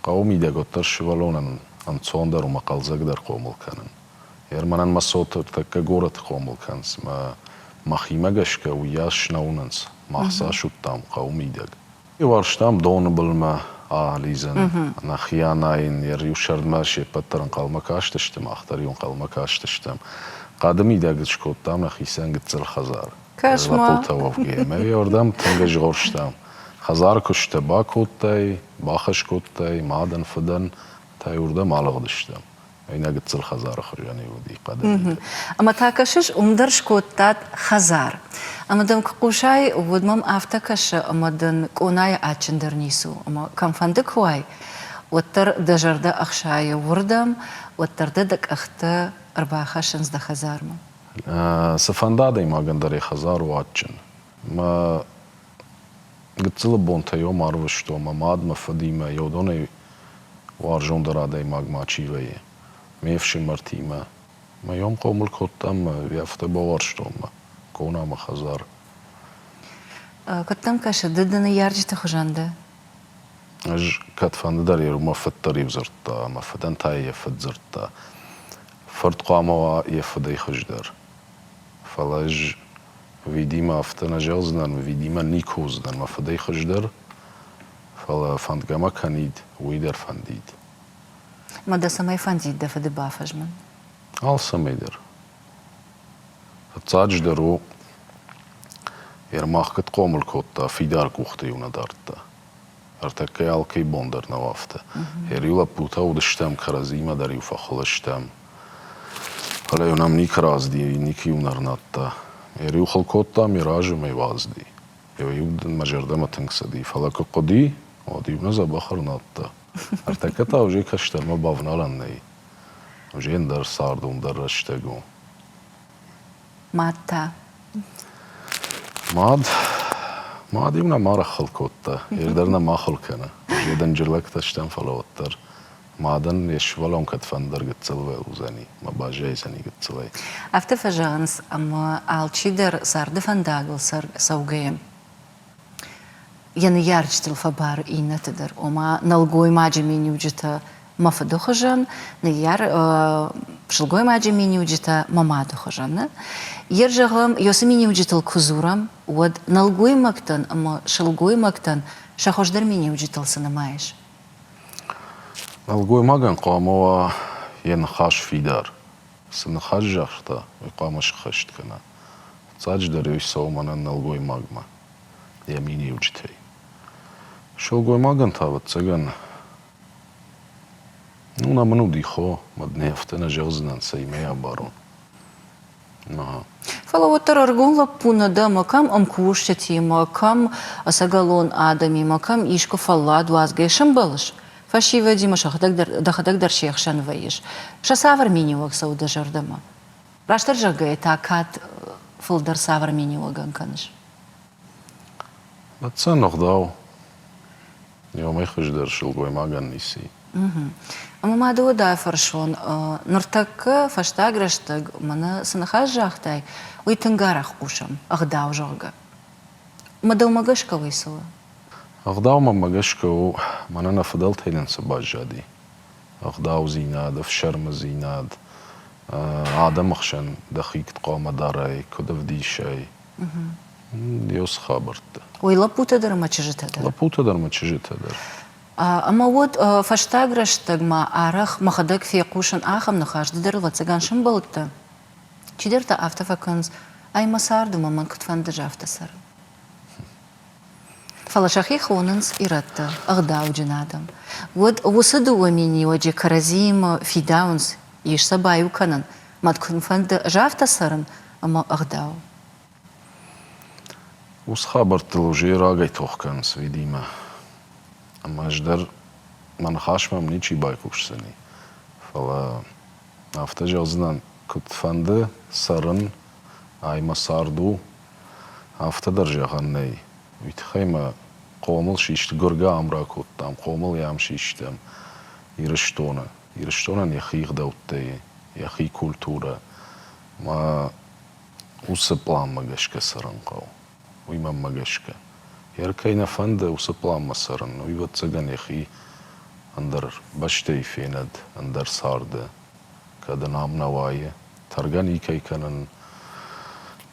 Хъӕуы мидӕг уӕддӕр сывӕллонӕн ӕнцондӕр у ӕмӕ хъӕлдзӕгдӕр хъомыл кӕнын. Мӕнӕн мӕ цот тӕккӕ горӕты хъомыл кӕнынц, мӕ мӕхимӕ гӕсгӕ уыйас нӕ уынынц, мах цас уыдтам хъӕуы мидӕг. Уарзтам доны былмӕ алидзын, нӕхи анайын, йӕ риу сӕрдмӕ се ппӕт дӕр ӕнхъӕлмӕ кастысты, мах дӕр-иу ӕнхъӕлмӕ кастыстӕм. Хъӕды мидӕг скодтам нӕхицӕн гыццыл хӕдзар. Кӕс-ма. Лӕппутӕ уӕвгӕйӕ. Ӕмӕ уырдӕм тынг ызгъорстам. Хӕдзары куыстытӕ бакодтай, бахӕс кодтай мадӕн, фыдӕн, та уырдӕм алыгъдыстӕм. Иннӕ гыццыл хӕдзары хуызӕн уыди хъӕды мидӕг. Ӕмӕ та кӕсыс, уым дӕр скодтат хӕдзар. Ӕмӕ дӕм куы хъусай, уӕд мӕм афтӕ кӕсы, ӕмӕ дын къонайы адджындӕр ницы у. Ӕмӕ кӕмфӕнды куы уай, уӕддӕр дӕ зӕрдӕ ӕхсайы уырдӕм, уӕддӕр дӕ дӕ къӕхтӕ ӕрбахӕссынц дӕ хӕдзармӕ. Цыфӕнды адӕймагӕн дӕр йӕ хӕдзар у адджын. Мӕ гыццылы бонтӕ йӕм арвыстон мӕ мад, мӕ фыдимӕ, йӕ уыдонӕй уарзондӕр адӕймаг ма чи вӕййы, ме фсымӕртимӕ. Мӕ йӕм хъомыл кодтам мӕ афтӕ бауарзтон мӕ къона, мӕ хӕдзар. Куыд дӕм кӕсы, ды дӕ ныййарджыты хуызӕн дӕ? Ӕз кӕдфӕнды дӕр мӕ фыд дӕр-иу дзырдта, мӕ фыдӕн та йӕ фыд дзырдта. Фырт хъуамӕ уа йӕ фыдӕй хуыздӕр. Фӕлӕ ӕз видимӕ афтӕ нӕ зӕгъдзынӕн, видимӕ никуы уыдзынӕн мӕ фыдӕй хуыздӕр, фӕлӕ фӕндгӕ мӕ кӕнид, уый дӕр фӕндид. Ма дӕ цӕмӕй фӕндид дӕ фыды бафӕзмын? Алцӕмӕй дӕр. Фыццаджыдӕр у, Ермах куыд хъомыл кодта, фидар къухтӕ-иу нӕ дардта. Ӕртӕккӕ алкӕй бон дӕр нӕу афтӕ. Йӕ лӕппутӕ уыдыстӕм, кӕрӕдзимӕ дӕр-иу фӕхыл стӕм. Фӕлӕ-иу нӕм никуы рацыди, никуы-иу нӕ ӕрнадта. Йӕ-иу хыл кодтам, йӕ разы мӕ уадзди. Иу дын мӕ зӕрдӕмӕ тынг цыди, фӕлӕ куы хъуыди, уӕд-иу нӕ дзӕбӕх ӕрнадта. Ӕртӕккӕ та уже кӕстӕрмӕ бавналӕн нӕй. Уже ӕндӕр цард у, ӕндӕр рӕстӕг у. Мад та? Мад, мад-иу нӕ ма раххыл кодта, йе дӕр нӕ ма хыл кӕны. Йе дынджыр лӕгтӕ стӕм, фӕлӕ уӕддӕр мадӕн йе сывӕллон кӕдфӕндӕр гыццыл уыдзӕни мӕ баззайдзӕни гыццылӕй. Афтӕ фӕзӕгъынц, ӕмӕ алчидӕр царды фӕндагыл цӕугӕйӕ йӕ ныййарджытыл фӕбары иннӕты дӕр, ома нӕлгоймаджы миниуджытӕ мӕ фыды хуызӕн, ныййар сылгоймаджы миниуджытӕ мӕ мады хуызӕн. Йе зӕгъӕм, уыцы миниуджытыл куы дзурӕм, уӕд нӕлгоймӕгтӕн ӕмӕ сылгоймӕгтӕн сӕ хуыздӕр миниуджытыл цы нымайыс? Нӕлгоймагӕн хъуамӕ уа йӕ ныхас фидар. Цы ныхас загъта, уый хъуамӕ схӕст кӕна. Фыццаджыдӕр уый цӕуы мӕнӕн нӕлгоймагмӕ йӕ миниуджытӕй. Сылгоймагӕн та, ӕвӕццӕгӕн, ну, нӕ мын уыди хо, мӕ дын афтӕ нӕ зӕгъдзынӕн, цӕимӕ йӕ абарон. Фӕлӕ уӕддӕр ӕрыгон лӕппу нӕ дӕ ӕмӕ кӕм ӕмкусджытимӕ, кӕм ӕцӕгӕлон адӕмимӕ, кӕм искуы фӕллад уадзгӕ сӕмбӕлыс, фӕсивӕдимӕ сӕхӕдӕг дӕр, дӕхӕдӕг дӕр се хсӕн вӕййыс. Сӕ цавӕр миниуӕг цӕуы дӕ зӕрдӕмӕ? Растдӕр зӕгъгӕйӕ та кӕд фылдӕр цавӕр миниуӕгӕн кӕныс? Ӕцӕн ӕгъдау. Уымӕй хуыздӕр сылгоймагӕн ницы и. Ӕмӕ ма дӕ дӕ фӕрсон, ныртӕккӕ фӕстаг рӕстӕг мӕнӕ цы ныхас загътай, уый тынг арӕх хъусӕм, ӕгъдау, зӕгъгӕ. Ӕмӕ дӕумӕ гӕсгӕ уый цы у? Ӕгъдау мӕнмӕ гӕсгӕ у, мӕнӕ нӕ фыдӕлтӕй нын цы баззади. Ӕгъдаудзинад, ӕфсӕрмыдзинад, адӕмы хсӕн дӕхи куыд хъуамӕ дарай, куыд ӕвдисай. Еуцы хабӕрттӕ. Уый лӕппутӕ дӕр ӕмӕ чызджытӕ дӕр? Лӕппутӕ дӕр ӕмӕ чызджытӕ дӕр. Ӕмӕ уӕд фӕстаг рӕстӕг ма арӕх мӕхӕдӕг фехъусын ахӕм ныхас, ды дӕр ӕвӕццӕгӕн сӕмбӕлдтӕ. Чидӕртӕ афтӕ фӕкӕнынц, ай мӕ цард у, мӕ мӕн куыд фӕнды, афтӕ цӕрын. Фӕлӕ сӕхи хонынц ирӕттӕ, ӕгъдауджын адӕм. Уӕд уыцы дыууӕ миниуӕджы кӕрӕдзиимӕ фидауынц, ис сӕ баиу кӕнын, мӕн куыд фӕнды, ӕз афтӕ цӕрын ӕмӕ ӕгъдау. Уыцы хабӕрттыл уже рагӕй тох кӕнынц видимӕ. Ӕмӕ ӕз дӕр мӕ ныхасмӕ мӕм ничи байхъусдзӕни, фӕлӕ афтӕ зӕгъдзынӕн, куыд фӕнды цӕрын, ай мӕ цард у, афтӕ дӕр зӕгъӕн нӕй. Уый тыххӕй мӕ хъомыл систы, гуыргӕ ам ракодтам, хъомыл ӕй ам систӕм Ирыстоны. Ирыстонӕн йӕхи ӕгъдӕуттӕ и, йӕхи культурӕ. Мӕ уыцы пъланмӕ гӕсгӕ цӕрын хъӕуы. Уый мӕнмӕ гӕсгӕ. Йер кӕй нӕ фӕнды уыцы пъланмӕ цӕрын, уый, ӕвӕццӕгӕн, йӕхи ӕндӕр бӕстӕйы фенӕд, ӕндӕр царды. Кӕд ын ам нӕ уайы, тӕргӕ никӕй кӕнын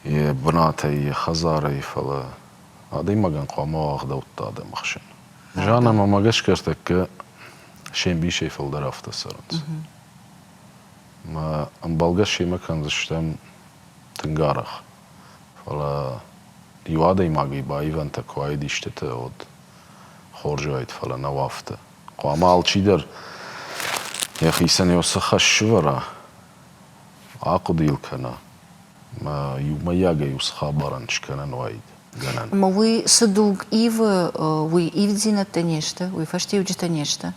йӕ бынатӕй, йӕ хӕдзарӕй, фӕлӕ адӕймагӕн хъуамӕ уа ӕгъдӕуттӕ адӕмы хсӕн. Жанна мӕмӕ гӕсгӕ ӕртӕккӕ се мбисӕй фылдӕр афтӕ цӕрынц. Мӕ ӕмбӕлгӕ семӕ кӕндзыстӕм тынг арӕх. Фӕлӕ иу адӕймагӕй баивӕнтӕ куы уаид истытӕ, уӕд хорз уаид, фӕлӕ нӕу афтӕ. Хъуамӕ алчидӕр йӕхицӕн цы хӕс сывӕра, ахъуыды йыл кӕна, ӕмӕ иумӕйагӕй уыцы хабарӕн скӕнӕн уаид гӕнӕн. Ӕмӕ уый цы дуг ивы, уый ивддзинӕдтӕ не сты, уый фӕстиуджытӕ не сты?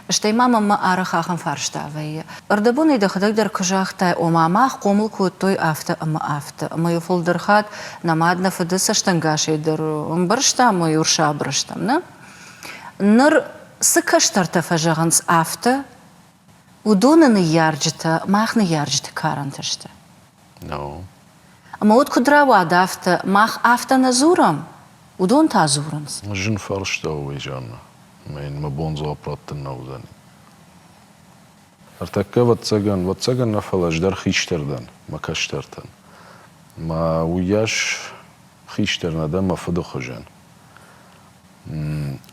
Стӕй ма мӕнмӕ арӕх ахӕм фарста вӕййы. Ӕрдӕбонӕй дӕхӕдӕг дӕр куы загътай, ома мах хъомыл кодтой афтӕ ӕмӕ афтӕ, ӕмӕ-иу фылдӕр хатт нӕ мад нӕ фыды цӕстӕнгасӕй дӕр ӕмбӕрстам ӕмӕ-иу ӕрсабыр стӕм, нӕ? Ныр цы кӕстӕртӕ фӕзӕгъынц афтӕ, уыдоны ныййарджытӕ мах ныййарджыты карӕнтӕ сты. No. Ӕмӕ уӕд куыд рауад афтӕ, мах афтӕ нӕ дзурӕм, уыдон та дзурынц. Зын фарста у уый, Жанна. Ӕмӕ йын мӕ бон дзуапп раттын нӕ уыдзӕни. Ӕртӕккӕ, ӕвӕццӕгӕн, ӕвӕццӕгӕн нӕ, фӕлӕ ӕз дӕр хистӕр дӕн мӕ кӕстӕртӕн. Мӕ уыйас хистӕр нӕ дӕн мӕ фыды хуызӕн.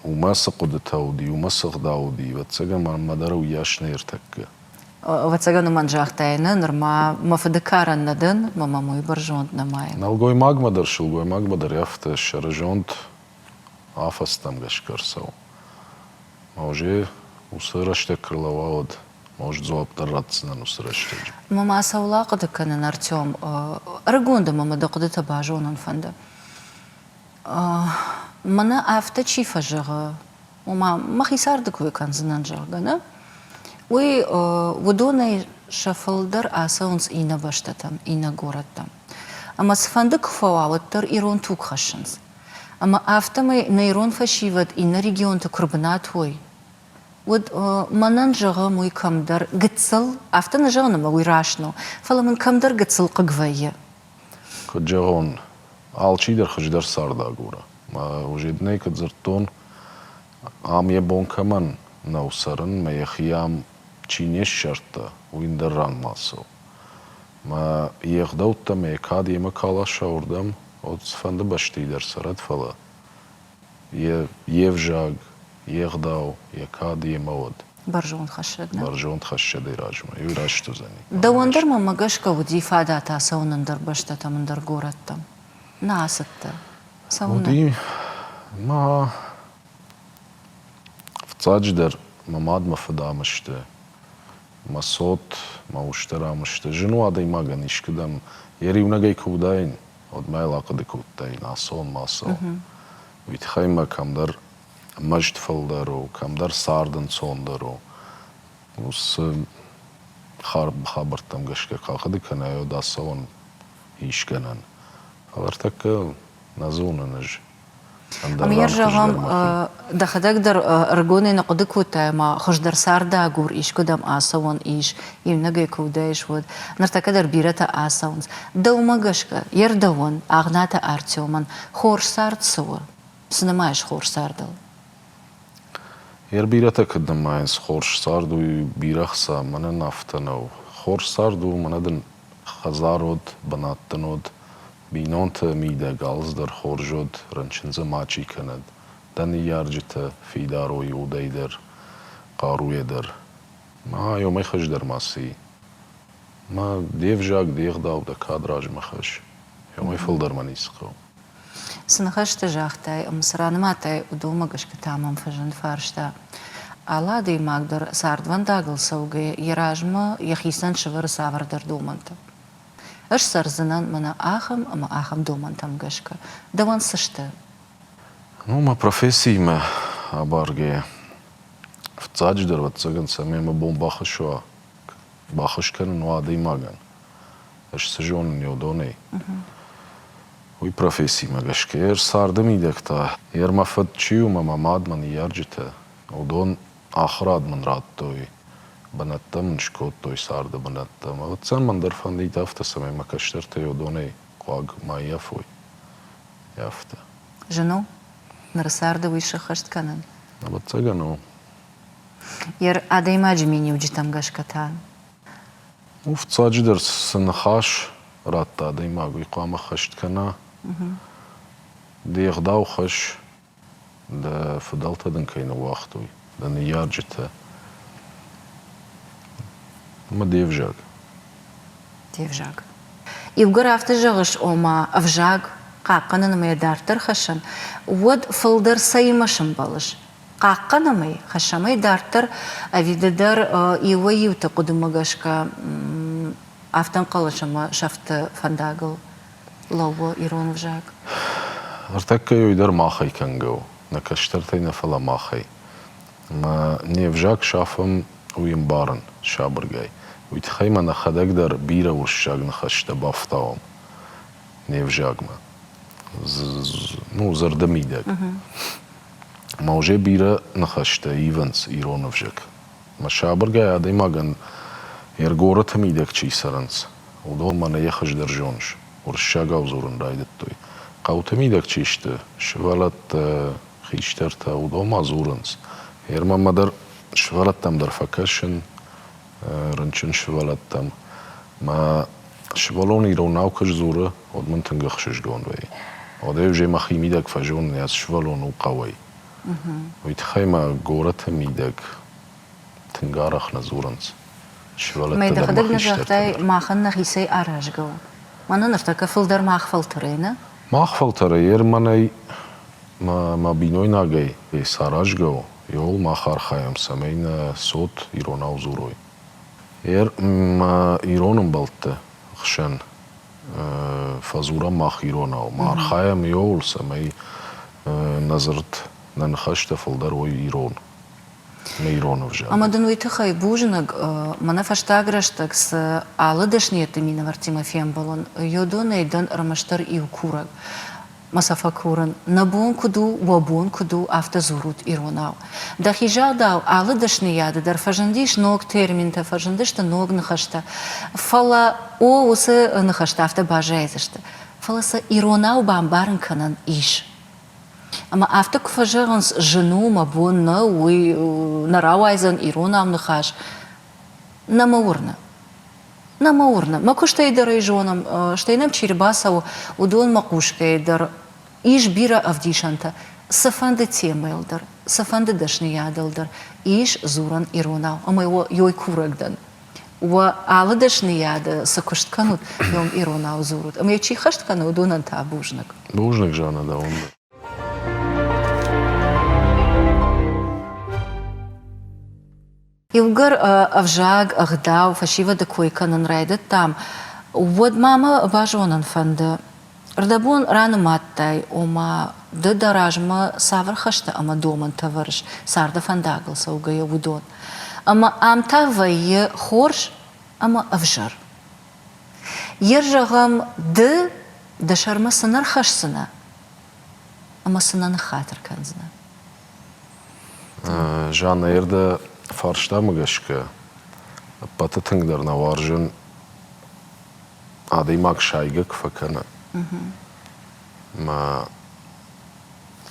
Уымӕ цы хъуыдытӕ уыди, уымӕ цы гъдау уыди, ӕвӕццӕгӕн, мӕнмӕ дӕр уыйас нӕй ӕртӕккӕ. Ӕвӕццӕгӕн, уымӕн загътай, нӕ, нырма мӕ фыды карӕн нӕ дӕн, мӕ мӕм уый бӕрзонд нӕма и. Нӕлгоймагмӕ дӕр, сылгоймагмӕ дӕр афтӕ сӕрызонд афӕдзтӕм гӕсгӕ ӕрцӕуы. Уже уыцы рӕстӕг куы рлӕууа, уӕд может дзуапп дӕр ратдзынӕн уыцы рӕстӕджы. Ӕмӕ ма цӕуыл ахъуыды кӕнын, Артем? Ӕрыгон дӕ мӕ дӕ хъуыдытӕ базонын фӕнды. Мӕнӕ афтӕ чи фӕзӕгъы, ома мӕхи царды кой кӕндзынӕн, зӕгъгӕ, нӕ? Уый уыдонӕй сӕ фылдӕр ацӕуынц иннӕ бӕстӕтӕм, иннӕ горӕттӕм. Ӕмӕ цыфӕнды куы фӕуа, уӕддӕр ирон туг хӕссынц. Ӕмӕ афтӕмӕй нӕ ирон фӕсивӕд иннӕ регионты куы рбынат уой, уӕд мӕнӕн, зӕгъӕм, уый кӕмдӕр гыццыл, афтӕ нӕ зӕгъын, ӕмӕ уый раст нӕу, фӕлӕ мын кӕмдӕр гыццыл хъыг вӕййы. Куыд зӕгъон, алчидӕр хуыздӕр цард агуры. Уже дын куыд дзырдтон, ам йӕ бон кӕмӕн нӕу цӕрын, мӕ йӕхи ам чи не ссардта, уый ӕндӕр ранмӕ ацӕуы. Мӕ йе гъдӕуттӕ мӕ йӕ кад йемӕ куы аласа уырдӕм, уӕд цыфӕнды бӕстӕйы дӕр цӕрӕд, фӕлӕ йе взаг, йе гъдау, йӕ кад йемӕ уӕд. Бӕрзонд хӕссӕд, нӕ? Бӕрзонд хӕссӕдӕй размӕ. Иу раст уыдзӕни. Дӕуӕн дӕр мӕнмӕ гӕсгӕ уыди фадат ацӕуын ӕндӕр бӕстӕтӕм, ӕндӕр горӕттӕм. Нӕ ацыдтӕ. Цӕуылнӕ? Уыди ма фыццаджыдӕр мӕ мад, мӕ фыд ам сты. Мӕ цот, мӕ ус дӕр ам сты. Зын у адӕймагӕн искуыдӕм йӕ иунӕгӕй куы уыдаин, уӕд ма йыл ахъуыды кодтаин, ацӕуон, ма ацӕуон. Уый тыххӕй мӕ кӕмдӕр мӕзд фылдӕр у, кӕмдӕр цард ӕнцондӕр у. Уыцы хабӕрттӕм гӕсгӕ куы ахъуыды кӕнай, уӕд ацӕуӕн ис гӕнӕн. Фӕлӕ ӕртӕккӕ нӕ зонын ӕз. Ӕмӕ йӕ зӕгъӕм, дӕхӕдӕг дӕр ӕрыгонӕй нӕ хъуыды кодтай ӕмӕ хуыздӕр цардагур искуыдӕм ацӕуӕн ис, иунӕгӕй куы уыдаис, уӕд. Ныртӕккӕ дӕр бирӕтӕ ацӕуынц. Дӕумӕ гӕсгӕ, йе рдӕуӕн, Агънаты Артемӕн хорз цард цы у? Цы нымайыс хорз цардыл? Йе бирӕтӕ куыд нымайынц, хорз цард уый бирӕ хца, мӕнӕн афтӕ нӕу. Хорз цард у, мӕнӕ дын хӕдзар уыд, бынат дын уыд, Бинонты мидӕг алцыдӕр хорз уыд, рынчын дзы мачи кӕнӕд. Дӕ ныййарджытӕ фидар уой удӕй дӕр, хъаруйӕ дӕр. Ма уымӕй хуыздӕр ма цы и? Ма де взаг, де гъдау, дӕ кад размӕ хӕсс. Уымӕй фылдӕр мӕ ницы хъӕуы. Цы ныхӕстӕ загътай ӕмӕ цы ранымадтай, уыдонмӕ гӕсгӕ та мӕм фӕзынд фарста. Алы адӕймаг дӕр цардвӕндагыл цӕугӕйӕ йӕ размӕ йӕхицӕн сӕвӕры цавӕрдӕр домӕнтӕ. Ӕз цӕрдзынӕн мӕнӕ ахӕм ӕмӕ ахӕм домӕнтӕм гӕсгӕ. Дӕуӕн цы сты? Ну, мӕ профессиимӕ абаргӕйӕ, фыццаджыдӕр, ӕвӕццӕгӕн, цӕмӕй мӕ бон баххуыс уа, баххуыс кӕнын уа адӕймагӕн. Ӕз цы зонын уыдонӕй. Уый профессимӕ гӕсгӕ. Йе царды мидӕг та, йе мӕ фыд чи у, мӕ мад, мӕ ныййарджытӕ, уыдон ахуырад мын радтой, бынӕттӕ мын скодтой царды бынӕттӕ. Ӕвӕццӕгӕн мӕн дӕр фӕндид афтӕ, цӕмӕй мӕ кӕстӕртӕ уыдонӕй хъуаг ма ййафой. Афтӕ. Зын у ныры царды уый сӕххӕст кӕнын? Ӕвӕццӕгӕн у. Йе адӕймаджы миниуджытӕм гӕсгӕ та? Ну, фыццаджыдӕр цы ныхас радта адӕймаг, уый хъуамӕ хӕст кӕна. Де гъдау хӕсс, Дӕ фыдӕлтӕ дын кӕй ныууагътой, дӕ ныййарджытӕ ӕмӕ де взаг. Де взаг. Иугӕр афтӕ зӕгъыс, ома ӕвзаг хъахъхъӕнын ӕмӕ йӕ дарддӕр хӕссын, уӕд фылдӕр цӕимӕ сӕмбӕлыс? Хъахъхъӕнӕм ӕй, хӕссӕм ӕй дарддӕр, ӕви ды дӕр иуӕй-иуты хъуыдымӕ гӕсгӕ афтӕ ӕнхъӕлыс ӕмӕ сӕфты фӕндагыл лӕууы ирон ӕвзаг? Ныртӕккӕ уый дӕр махӕй кӕнгӕ у. Нӕ кӕстӕртӕй нӕ, фӕлӕ махӕй. Ӕмӕ не взаг сафӕм, уый ӕмбарын сабыргай. Уый тыххӕй ма нӕхӕдӕг дӕр бирӕ уырыссаг ныхӕстӕ бафтауӕм не взагмӕ. Ну, зӕрдӕ мидӕг. Ӕмӕ уже бирӕ ныхӕстӕ ивынц ирон ӕвзаг. Ӕмӕ сабыргай адӕймагӕн йе ргорыты мидӕг чи цӕрынц, уыдон мӕнӕ йӕ хуыздӕр зоныс, уырыссагау дзурын райдыдтой. Хъӕуты мидӕг чи сты, сывӕллӕттӕ, хистӕртӕ, уыдон ма дзурынц. Ермӕмӕ дӕр сывӕллӕттӕм дӕр фӕкӕсын, рынчын сывӕллӕттӕм. Мӕ сывӕллон иронау куы сдзуры, уӕд мын тынг ӕхсызгон вӕййы. Уӕд ӕй уже мӕхимидӕг фӕзонын, ацы сывӕллон у хъӕуӕй. Уый тыххӕй ма горӕты мидӕг тынг арӕх нӕ дзурынц. Сывӕллӕттӕ дӕр дӕхӕдӕг нӕ загътай, махӕн нӕхицӕй аразгӕ у. Мӕнӕ ныртӕккӕ фылдӕр мах фӕлтӕрӕй, нӕ? Мах фӕлтӕрӕй, ер мӕнӕй мӕ бинойнагӕй саразгӕ у, еуыл мах архайӕм, цӕмӕй нӕ цот иронау дзурой. Ер мӕ ирон ӕмбӕлтты хсӕн фӕдзурӕм мах иронау. Ма архайӕм еуыл, цӕмӕй нӕ дзырд, нӕ ныхӕстӕ фылдӕр уой ирон, нӕ ирон ӕвзаг. Ӕмӕ дын уый тыххӕй бузныг. Мӕнӕ фӕстаг рӕстӕг цы алы дӕсныйӕдты минӕвӕрттимӕ фембӕлын, уыдонӕй дӕн ӕрмӕстдӕр иу курӕг. Мӕ сӕ фӕкурын, нӕ бон куыд у, уӕ бон куыд у, афтӕ дзурут иронау. Дӕхи загъдау, алы дӕсныйады дӕр фӕзындис ног терминтӕ, фӕзындысты ног ныхӕстӕ. Фӕлӕ, о, уыцы ныхӕстӕ афтӕ баззайдзысты. Фӕлӕ сӕ иронау бамбарын кӕнӕн ис. Ӕмӕ афтӕ куы фӕзӕгъынц, зын у, мӕ бон нӕу, уый нӕ рауайдзӕн иронау ныхас, нӕ мӕ уырны. Нӕ мӕ уырны. Мӕ куыстӕй дӕр ӕй зонӕм, стӕй нӕм чи рбацӕуы, уыдонмӕ хъусгӕйӕ дӕр ис бирӕ ӕвдисӕнтӕ, цыфӕнды темӕйыл дӕр, цыфӕнды дӕсныйадыл дӕр ис дзурӕн иронау. Ӕмӕ уой курӕг дӕн. Уӕ алы дӕсныйады цы куыст кӕнут, уым иронау дзурут. Ӕмӕ йӕ чи хӕст кӕны, уыдонӕн та бузныг. Бузныг, Жанна, дӕуӕн дӕр. Иугӕр ӕвзаг, ӕгъдау, фӕсивӕды кой кӕнын райдыдтам, уӕд ма мӕ базонын фӕнды, рдӕбон ранымадтай, ома ды дӕ размӕ цавӕр хӕстӕ ӕмӕ домӕнтӕ вӕрыс царды фӕндагыл цӕугӕйӕ, уыдон. Ӕмӕ ам та вӕййы хорз ӕмӕ ӕвзӕр. Йе зӕгъӕм, ды дӕ сӕрмӕ цы нӕ рхӕсдзынӕ? ӕмӕ цы нӕ ныххатыр кӕндзынӕ? Жаннӕ, дӕ фарстамӕ гӕсгӕ ӕппӕты тынгдӕр нӕ уарзын адӕймаг сайгӕ куы фӕкӕны. Мӕ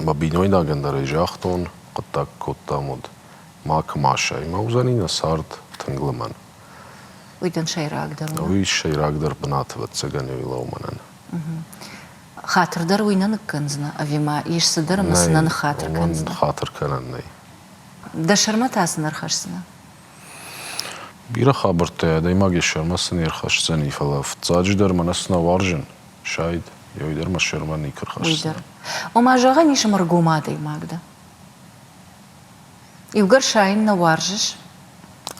мӕ бинойнагӕн дӕр ӕй загътон, хъуыддаг кодтам уӕд, макуы ма сай, мӕ уыдзӕни нӕ цард тынг лымӕн. Уый дын сӕйрагдӕр у? Уый сӕйрагдӕр бынат, ӕвӕццӕгӕн, уый лӕууы мӕнӕн. Хатыр дӕр уый нӕ ныккӕндзынӕ, ӕви ма ис цыдӕр ӕмӕ цы нӕ ныххатыр кӕндзынӕ? Хатыр кӕнӕн нӕй. Дӕ сӕрмӕ та цы нӕ рхӕсдзынӕ? Бирӕ хабӕрттӕ адӕймаг йӕ сӕрмӕ цы не рхӕсдзӕни, фӕлӕ фыццаджыдӕр мӕнӕ цы нӕ уарзын, сайд, уый дӕр мӕ сӕрмӕ никуы рхӕсдзынӕн. Уый дӕр. Ома, зӕгъӕн ис, ӕмӕ ӕргом адӕймаг дӕ. Иугӕр сайын нӕ уарзыс?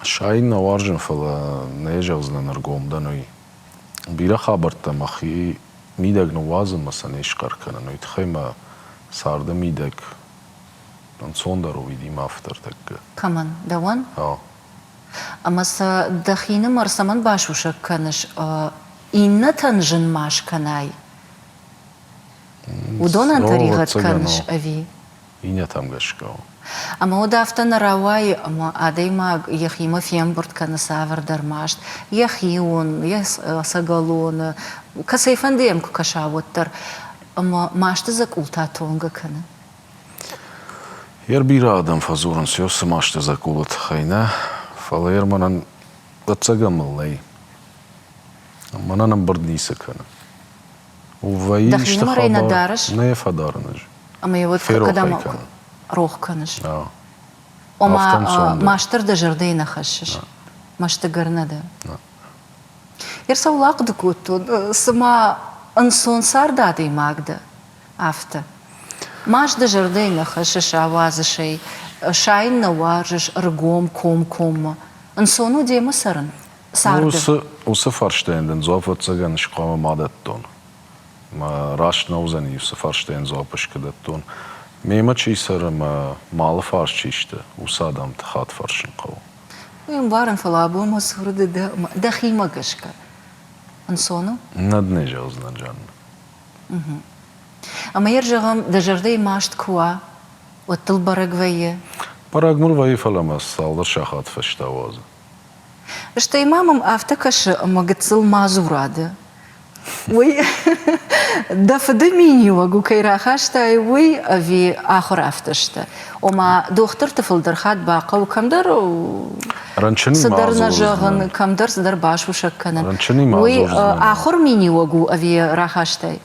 Сайын нӕ уарзын, фӕлӕ нӕ зӕгъдзынӕн ӕргом дӕн уый. Бирӕ хабӕрттӕ мӕхи мидӕг ныууадзын мӕ сӕ не схъӕр кӕнын, уый тыххӕй мӕ царды мидӕг ӕнцондӕр у видимӕ афтӕ ӕртӕккӕ. Кӕмӕн? Дӕуӕн? Ӕмӕ сӕ дӕхинымӕр цӕмӕн басусӕг кӕныс, иннӕтӕн зын ма скӕнай? Уыдонӕн тӕригъӕд кӕныс ӕви? Иннӕтӕм гӕсгӕ у. Ӕмӕ уӕд афтӕ нӕ рауайы, ӕмӕ адӕймаг йӕхимӕ фембырд кӕны цавӕрдӕр маст, йӕхион, йӕ ӕцӕгӕлоны, кӕцӕйфӕнды йӕм куы кӕса, уӕддӕр. Ӕмӕ масты дзӕкъултӕ тонгӕ кӕны. Йер бирӕ адӕм фӕдзурынц, ё цы масты дзӕкъулы тыххӕй нӕ, фӕлӕ йер мӕнӕн ӕцӕгӕн мыл нӕй. Мӕнӕн ӕмбырд ницы кӕны. Вӕййы исты Дӕхинымӕрӕй нӕ дарыс? Нӕ фӕдарын ӕз. Ӕмӕ йӕ уӕд кӕдӕм рох кӕныс? Ома, мастер дӕ зӕрдӕйы нӕ хӕссыс? Мӕстыгӕр нӕ дӕ? Йер цӕуыл ахъуыды кодтон, цыма ӕнцон цард адӕймаг дӕ, афтӕ. Маст дӕ зӕрдӕйы нӕ хӕссыс, ауадзыс ӕй, сайын нӕ уарзыс ӕргом, комкоммӕ. Ӕнцон у демӕ цӕрын царды? Уыцы фарстайӕн дын дзуапп, ӕвӕццӕгӕн, хъуамӕ ма дӕттон. Раст нӕ уыдзӕни уыцы фарстайӕн дзуапп искуы дӕттон. Мемӕ чи цӕры ӕмӕ мӕ алыфарс чи сты, уыцы адӕмты хатт фӕрсын хъӕуы. Уый ӕмбарын, фӕлӕ абон мӕ цуры ды дӕ дӕхимӕ гӕсгӕ. Ӕнцон у? Нӕ дын ӕй зӕгъдзынӕн, Жаннӕ. Ӕмӕ йӕ зӕгъӕм, дӕ зӕрдӕйы маст куы уа, уӕд дыл бӕрӕг вӕййы? Бӕрӕг мыл вӕййы, фӕлӕ мӕ цалдӕр сахат фӕстӕ уадзы. Стӕй ма мӕм афтӕ кӕсы, ӕмӕ гыццыл мадзура дӕ. Уый дӕ фыды миниуӕг у, кӕй рахастай, уый ӕви ахуыр афтӕ сты? Ома, дохтырты фылдӕр хатт бахъӕуы кӕмдӕр цыдӕр нӕ зӕгъын, кӕмдӕр цыдӕр басусӕг кӕнын. Уый ахуыр миниуӕг у ӕви рахастай?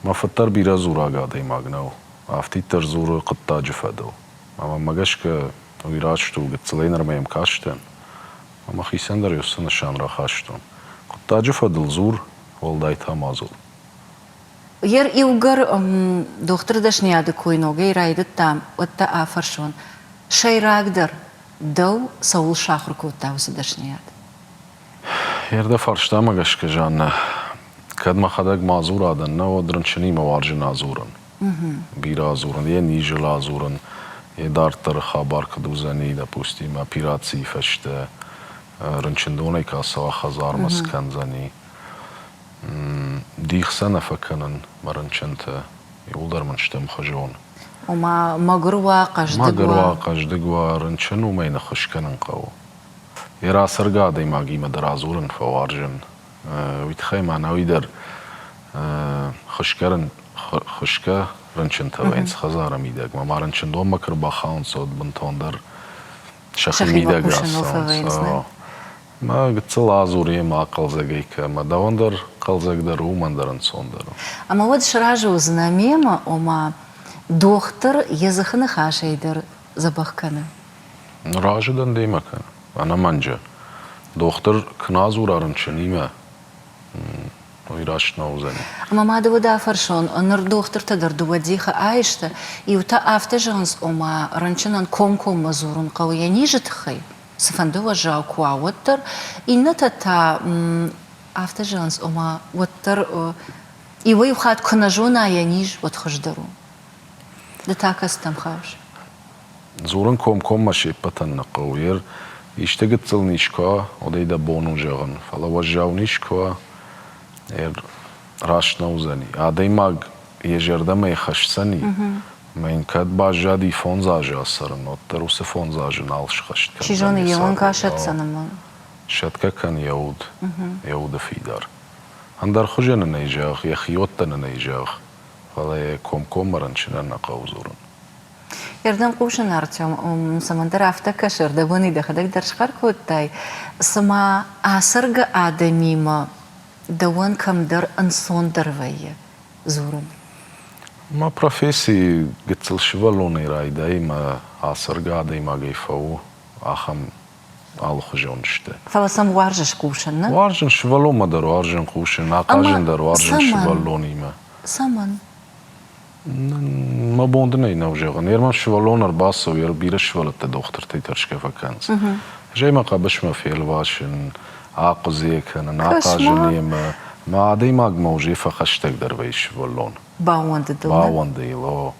Мӕ фыд дӕр бирӕ дзураг адӕймаг нӕу. Афтиддӕр дзуры хъуыддаджы фӕдыл. Ӕмӕ мӕ гӕсгӕ уый раст у, гыццылӕй нырмӕ йӕм кастӕн. Ӕмӕ хицӕн дӕр уыцы нысан рахастон. Хъуыддаджы фӕдыл дзур, уӕлдай та ма дзур. Ер иугӕр дохтыры дӕсныйады кой ногӕй райдыдтам, уӕд дӕ афӕрсон, сӕйрагдӕр дӕу цӕуыл сахуыр кодта уыцы дӕсныйад? Ер дӕ фарстамӕ гӕсгӕ, Жаннӕ, кӕд мӕхӕдӕг мадзура дӕн, нӕ, уӕд рынчынимӕ уарзын адзурын. Бирӕ адзурын, йӕ низыл адзурын, йӕ дарддӕры хабар куыд уыдзӕни, допустим, операцийы фӕстӕ рынчындонӕй куы ацӕуа, хӕдзармӕ цы кӕндзӕни. Дих сӕ нӕ фӕкӕнын мӕ рынчынты, иууылдӕр мын сты ӕмхуызон. Ома мӕгуыр уа, хъӕздыг уа? Мӕгуыр уа, хъӕздыг уа, рынчын уымӕй ныххуыс кӕнын хъӕуы. Йӕ рацӕргӕ адӕймагимӕ дӕр адзурын фӕуарзын. Уый тыххӕй мӕнӕуи дӕр хуысгӕ рынчынтӕ вӕййынц хӕдзары мидӕг. Ма рынчындонмӕ куы ӕрбахауынц, уӕд бынтондӕр сӕхи мидӕг рацӕуынц. Мӕ гыццыл адзур йемӕ хъӕлдзӕгӕй кӕ, ӕмӕ дӕуӕн дӕр хъӕлдзӕгдӕр у, уымӕн дӕр ӕнцондӕр у. Ӕмӕ уӕд сразы уыдзынӕ мемӕ, ома дохтыр йӕ дзыхы ныхасӕй дӕр дзӕбӕх кӕны? Разы дӕн демӕ кӕн, ӕнӕмӕнджы. Дохтыр куы нӕ адзура рынчынимӕ, уый раст нӕ уыдзӕни. Ӕмӕ ма ды уӕд афӕрсон, ныр дохтыртӕ дӕр дыууӕ дихы аисты, иутӕ афтӕ зӕгъынц, ома рынчынӕн комкоммӕ дзурын хъӕуы йӕ низы тыххӕй, цыфӕнды уӕззау куы уа, уӕддӕр, иннӕтӕ та афтӕ зӕгъынц, ома уӕддӕр иуӕй-иу хатт куы нӕ зона йӕ низ, уӕд хуыздӕр у. Ды та кӕцытӕм хауыс? Дзурын комкоммӕ се ппӕтӕн нӕ хъӕуы. Ер исты гыццыл низ куы уа, уӕд ӕй дӕ бон у зӕгъын. Фӕлӕ уӕззау низ куы уа, ер раст нӕ уыдзӕни. Адӕймаг йӕ зӕрдӕмӕ хӕсдзӕни, ӕмӕ йын кӕд баззади фондз азы ацӕрын, уӕддӕр уыцы фондз азы нал схӕст кӕндзӕн. Чи зоны, йе уӕнг асӕтдзӕн ӕмӕ. Сӕтгӕ кӕн йӕ уд, йӕ уды фидар. Ӕндӕр хуызӕн ын ӕй зӕгъ, йӕхиуӕттӕн ын ӕй зӕгъ, фӕлӕ йӕ комкоммӕ рынчынӕн нӕ хъӕуы дзурын. Ердӕм хъусын, Артем, цӕмӕндӕр афтӕ кӕсы, ӕрдӕбоны дӕхӕдӕг дӕр схъӕр кодтай, цыма ацӕргӕ адӕмимӕ дӕуӕн кӕмдӕр ӕнцондӕр вӕййы дзурын. Мӕ професси гыццыл сывӕллонӕй райдайы мӕ ацӕргӕ адӕймагӕй фӕуы, ахӕм алыхуызон сты. Фӕлӕ сӕм уарзыс хъусын, нӕ? Уарзын сывӕллонмӕ дӕр уарзын хъусын, ахъазын дӕр уарзын сывӕллонимӕ. Цӕмӕн? Мӕ бон дын ӕй нӕу зӕгъын. Йе рмӕст сывӕллон ӕрбацӕуы, йе бирӕ сывӕллӕттӕ дохтыртӕй тӕрсгӕ фӕкӕнынц. Ӕз ӕй мӕ хъӕбысмӕ фелвасын, ахъуыдзы кӕнын, ахъазын йемӕ. Мӕ адӕймагмӕ уже фӕхӕстӕгдӕр вӕййы сывӕллон. Баууӕнды дыл? Баууӕнды йыл, о.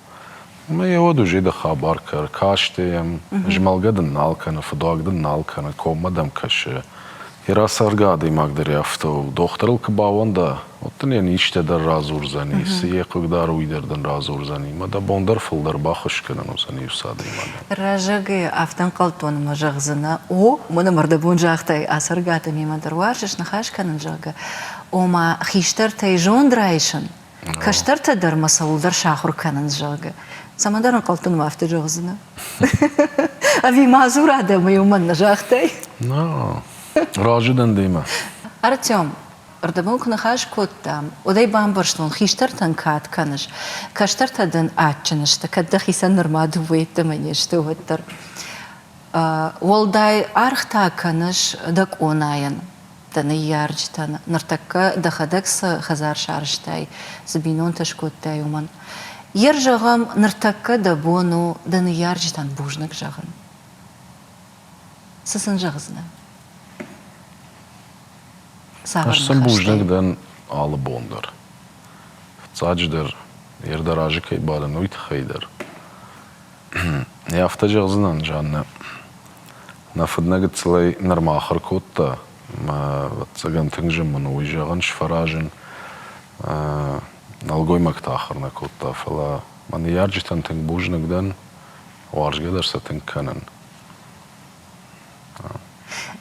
Ӕмӕ йӕ уӕд уже дӕ хабар кӕр, касты йӕм, змӕлгӕ дын нал кӕны, фыдуаг дын нал кӕны, коммӕ дӕм кӕсы. Йӕ рацӕргӕ адӕймаг дӕр афтӕ у. Дохтырыл куы баууӕнда, уӕд дын йӕ низтӕ дӕр радзурдзӕни, цы йӕ хъыгдары, уый дӕр дын радзурдзӕни. Мӕ дӕ бон дӕр фылдӕр баххуыс кӕнын уыдзӕни уыцы адӕймагӕн. Рӕзӕгӕй афтӕ ӕнхъӕлдтон ӕмӕ зӕгъдзынӕ, о, уымӕн ӕмӕ ӕрдӕбон загътай, ацӕргӕ адӕмимӕ дӕр уарзыс ныхас кӕнын, зӕгъгӕ. Ома, хистӕртӕй зонд райсын, кӕстӕртӕ дӕр мӕ цӕуылдӕр сахуыр кӕнынц, зӕгъгӕ. Цӕмӕндӕр ӕнхъӕлдтон ӕмӕ афтӕ зӕгъдзынӕ. Ӕви мадзур адӕмы уымӕн нӕ загътай? Нӕ, разы дӕн демӕ. Артем, ӕрдӕбон куы ныхас кодтам, уӕд ӕй бамбӕрстон, хистӕртӕн кад кӕныс, кӕстӕртӕ дын адджын сты, кӕд дӕхицӕн нырма дыууӕ йеддӕмӕ не сты, уӕддӕр. Уӕлдай аргъ та кӕныс дӕ къонайӕн, дӕ ныййарджытӕн, ныртӕккӕ дӕхӕдӕг цы хӕдзар сарӕзтай, цы бинонтӕ скодтай, уымӕн. Йер зӕгъӕм, ныртӕккӕ дӕ бон у дӕ ныййарджытӕн бузныг зӕгъын. Цы сын зӕгъдзынӕ? Ӕз сын бузныг дӕн алы бон дӕр. Фыццаджыдӕр, йе рдӕ разы кӕй бадын, уый тыххӕй дӕр. Афтӕ зӕгъдзынӕн, Жаннӕ, нӕ фыд нӕ гыццылӕй нырма ахуыр кодта, ӕмӕ, ӕвӕццӕгӕн, тынг зын мын у уый зӕгъын, сфӕразын. Нӕлгоймӕгтӕ ахуыр нӕ кодта, фӕлӕ мӕ ныййарджытӕн тынг бузныг дӕн, уарзгӕ дӕр сӕ тынг кӕнын.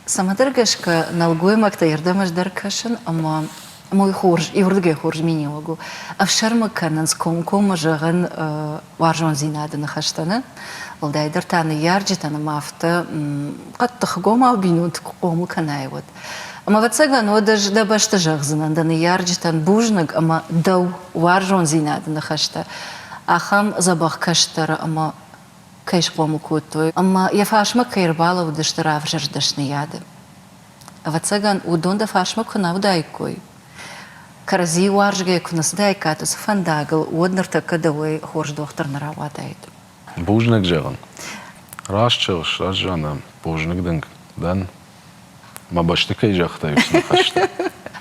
Цӕмӕдӕр гӕсгӕ нӕлгоймӕгтӕ ӕрдӕм ӕз дӕр кӕсын ӕмӕ уый хорз, иуырдыгӕй хорз миниуӕг у. Ӕфсӕрмы кӕнынц комкоммӕ зӕгъын уарзондзинады ныхӕстӕ, нӕ? Уӕлдайдӕр та ныййарджытӕн ӕмӕ афтӕ хъӕддыхгомау бинонты куы хъомыл кӕнай, уӕд. Ӕмӕ, ӕвӕццӕгӕн, уӕд ӕз дӕ бӕсты зӕгъдзынӕн дӕ ныййарджытӕн бузныг ӕмӕ дӕу уарзондзинады ныхӕстӕ ахӕм дзӕбӕх кӕстӕры ӕмӕ кӕй схъомыл кодтой ӕмӕ йӕ фарсмӕ кӕй ӕрбалӕууыдысты равзӕрст дӕсныйады. Ӕвӕццӕгӕн, уыдон дӕ фарсмӕ куы нӕ уыдаиккой, кӕрӕдзийы уарзгӕ куы нӕ цыдаиккат уыцы фӕндагыл, уӕд ныртӕккӕ дӕуӕй хорз дохтыр нӕ рауадаид. Бузныг зӕгъын. Раст зӕгъыс, раст Жаннӕ, бузныг дын дӕн, мӕ бӕсты кӕй загътай, уыцы ныхӕстӕ.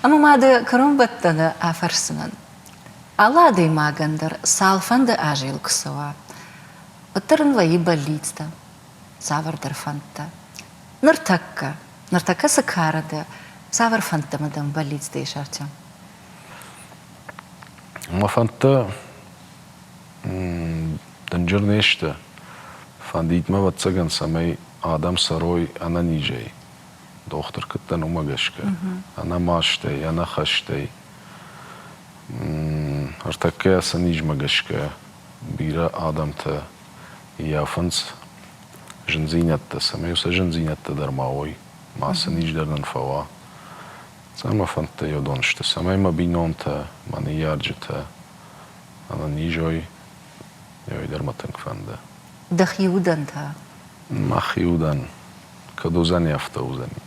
Ӕмӕ ма дӕ кӕронбӕттӕны афӕрсдзынӕн. Алы адӕймагӕн дӕр цалфӕнды азы йыл куы цӕуа, уӕддӕр ын вӕййы бӕллицтӕ, цавӕрдӕр фӕндтӕ. Ныртӕккӕ, ныртӕккӕ цы кары дӕ, цавӕр фӕндтӕ ӕмӕ дӕм бӕллицтӕ ис, Артем? Мӕ фӕндтӕ дынджыр не сты. Фӕндид мӕ, ӕвӕццӕгӕн, цӕмӕй адӕм цӕрой ӕнӕнизӕй. Дохтыр куыд дӕн, уымӕ гӕсгӕ. Ӕнӕ мастӕй, ӕнӕ хӕстӕй. Ӕртӕккӕ ацы низмӕ гӕсгӕ бирӕ адӕмтӕ ййафынц зындзинӕдтӕ, цӕмӕй уыцы зындзинӕдтӕ дӕр ма уой, мацы низ дӕр нын фӕуа. Цӕмӕ фӕндтӕ уыдон сты, цӕмӕй мӕ бинонтӕ, мӕ ныййарджытӕ ӕнӕниз уой, уый дӕр мӕ тынг фӕнды. Дӕхи удӕн та? Мӕхи удӕн, кӕд уыдзӕни, афтӕ уыдзӕни.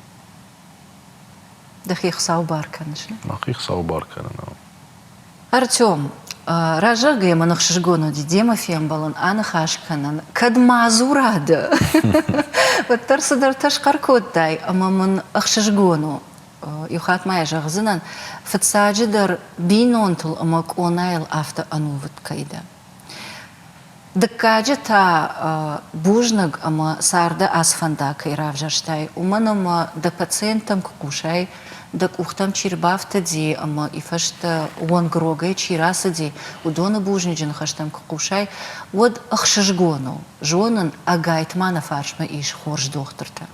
Дӕхи Хуыцау бар кӕныс? Мӕхи Хуыцау бар кӕнын. Артем, разӕггӕй мын ӕхсызгон уыди демӕ фембӕлын, аныхас кӕнын. Кӕд мадзура дӕ, уӕддӕр цыдӕртӕ схъӕр кодтай, ӕмӕ мын ӕхсызгон у. Иу хатт ма йӕ зӕгъдзынӕн, фыццаджыдӕр бинонтыл ӕмӕ къонайыл афтӕ ӕнувыд кӕй дӕ. Дыккаджы та бузныг ӕмӕ царды ацы фӕндаг кӕй равзӕрстай, уымӕн ӕмӕ дӕ пациенттӕм куы хъусай, Дӕ къухтӕм чи рбафтыди ӕмӕ и фӕстӕ уӕнгрогӕй чи рацыди, уыдоны бузныджы ныхӕстӕм куы хъусай, уӕд ӕхсызгон у, зонын, ӕгайтма нӕ фарсмӕ ис хорз дохтыртӕ.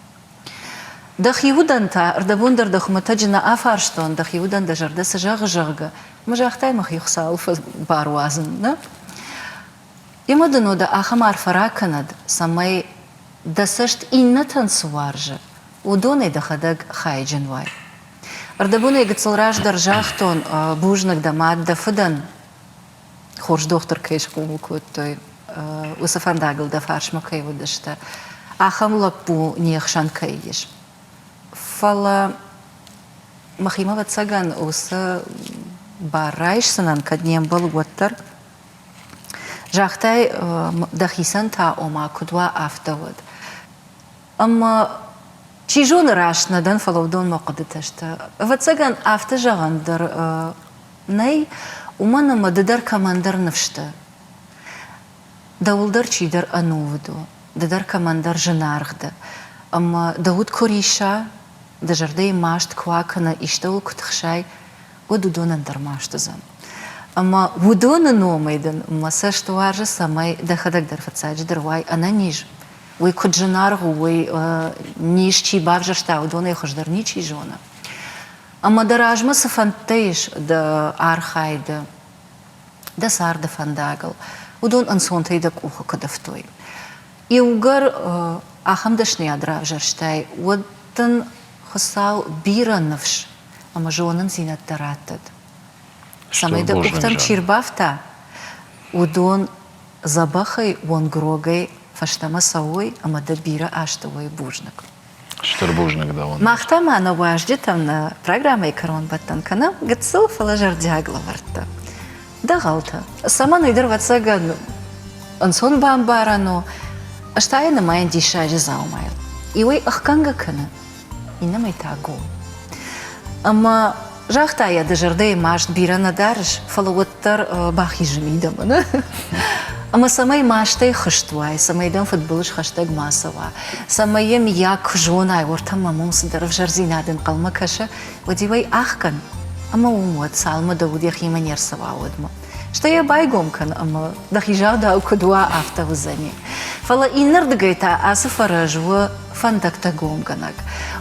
Дӕхи удӕн та, ӕрдӕбон дӕр дӕ хуымӕтӕджы нӕ афарстон, дӕхи удӕн дӕ зӕрдӕ цы зӕгъы, зӕгъгӕ, ӕмӕ загътай, мӕхи Хуыцауыл бар уадзын, нӕ? Ӕмӕ дын уӕдӕ ахӕм арфӕ ракӕнӕд, цӕмӕй дӕ цӕст иннӕтӕн цы уарзы, уыдонӕй дӕхӕдӕг хайджын уай. Ӕрдӕбонӕй гыццыл раздӕр загътон, бузныг дӕ мад дӕ фыдӕн, хорз дохтыр кӕй схъомыл кодтой, уыцы фӕндагыл дӕ фарсмӕ кӕй уыдысты, ахӕм лӕппу не хсӕн кӕй ис. Фӕлӕ мӕхимӕ, ӕвӕццӕгӕн, уыцы бар райсдзынӕн, кӕд не мбӕлы, уӕддӕр. Загътай дӕхицӕн та, ома, куыд уа, афтӕ уӕд. Ӕмӕ, чи зоны, раст нӕ дӕн, фӕлӕ уыдон мӕ хъуыдытӕ сты. Ӕвӕццӕгӕн, афтӕ зӕгъӕн дӕр нӕй, уымӕн ӕмӕ ды дӕр кӕмӕндӕр ныфс дӕ. Дӕуыл дӕр чидӕр ӕнувыд у, ды дӕр кӕмӕндӕр зынаргъ дӕ. Ӕмӕ дӕ уд куы рисса, дӕ зӕрдӕйы маст куы уа кӕнӕ истӕуыл куы тыхсай, уӕд уыдонӕн дӕр маст уыдзӕн. Ӕмӕ уыдоны номӕй дын мӕ цӕст уарзы, цӕмӕй дӕхӕдӕг дӕр фыццаджыдӕр уай ӕнӕниз. Уый куыд зынаргъ у, уый низ чи бавзӕрста, уыдонӕй хуыздӕр ничи зоны. Ӕмӕ дӕ размӕ цы фӕндтӕ ис дӕ архайды, дӕ царды фӕндагыл, уыдон ӕнцонтӕй дӕ къухы куыд ӕфтой. Иугӕр ахӕм дӕсныйад равзӕрстай, уӕд дын Хуыцау бирӕ ныфс ӕмӕ зонындзинӕдтӕ раттӕд. Цӕмӕй дӕ къухтӕм чи рбафта, уыдон дзӕбӕхӕй, уӕнгрогӕй фӕстӕмӕ цӕуой ӕмӕ дӕ бирӕ азты уой бузныг. Стыр бузныг дӕуӕн. Мах та ма нӕ уазджытӕм нӕ программӕйы кӕронбӕттӕн кӕнӕм гыццыл, фӕлӕ зӕрдиаг лӕвӕрттӕ. Дӕгъӕлтӕ. Цӕмӕн уый дӕр, ӕвӕццӕгӕн, ӕнцон бамбарӕн у. Ӕз та йӕ нымайын диссаджы дзаумайыл. Иуӕй ӕхгӕнгӕ кӕны, иннӕмӕй та гом. Ӕмӕ загъта йӕ, дӕ зӕрдӕйы маст бирӕ нӕ дарыс, фӕлӕ уӕддӕр бахизы мидӕмӕ. Нӕ? Ӕмӕ цӕмӕй мастӕй хызт уай, цӕмӕй дӕм фыдбылыз хӕстӕг ма цӕуа, цӕмӕй йӕ миййаг куы зонай, уӕртӕ мӕм уым цыдӕр ӕвзӕрдзинад ӕнхъӕлмӕ кӕсы, уӕд-иу ӕй ӕхгӕн, ӕмӕ уым уӕд, цалынмӕ дӕ уд йӕхимӕ не рцӕуа, уӕдмӕ. Стӕй йӕ байгом кӕн ӕмӕ дӕхи загъдау куыд уа, афтӕ уыдзӕни. Фӕлӕ иннӕрдыгӕй та ацы фӕрӕз у фӕндӕгтӕ гомгӕнӕг,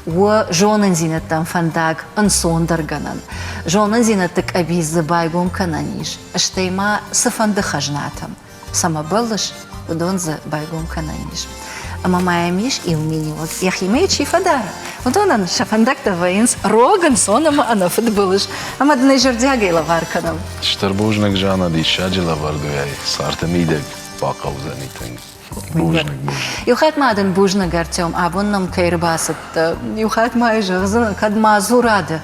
у зонындзинӕдтӕм фӕндаг ӕнцондӕргӕнӕн. Зонындзинӕдты къӕбиц дзы байгом кӕнӕн ис, стӕй ма цыфӕнды хӕзнатӕм. Цӕмӕ бӕллыс, уыдон дзы байгом кӕнӕн ис. Ӕмӕ ма йӕм ис иу миниуӕг, йӕхимӕ йӕ чи фӕдары, уыдонӕн сӕ фӕндӕгтӕ вӕййынц рог, ӕнцон ӕмӕ ӕнӕфыдбылыз. Ӕмӕ дын ӕй зӕрдиагӕй лӕвар кӕнӕм. Стыр бузныг, Жанна, диссаджы лӕвӕрд у ай, царды мидӕг бахъӕудзӕни тынг. Бузныг, бузныг. Иу хатт ма дын бузныг, Артем, абон нӕм кӕй ӕрбацыдтӕ. Иу хатт ма йӕ зӕгъдзынӕн, кӕд мадзура дӕ,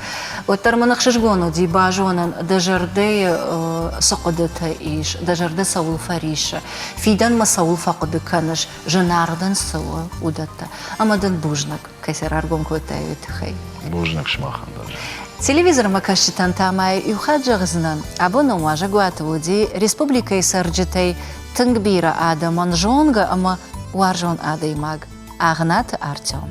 уӕддӕр мын ӕхсызгон уыди базонын, дӕ зӕрдӕйы цы хъуыдытӕ ис, дӕ зӕрдӕ цӕуыл фӕриссы, фидӕнмӕ цӕуыл фӕхъуыды кӕныс, зынаргъ дын цы у, уыдӕттӕ. Ӕмӕ дын бузныг, кӕй сӕ раргом кодтай, уый тыххӕй. Бузныг сымахӕн дӕр. Телевизормӕ кӕсджытӕн та ма иу хатт зӕгъдзынӕн, абон нӕм уазӕгуаты уыди республикӕйы цӕрджытӕй тынг бирӕ адӕмӕн зонгӕ ӕмӕ уарзон адӕймаг Агънаты Артем.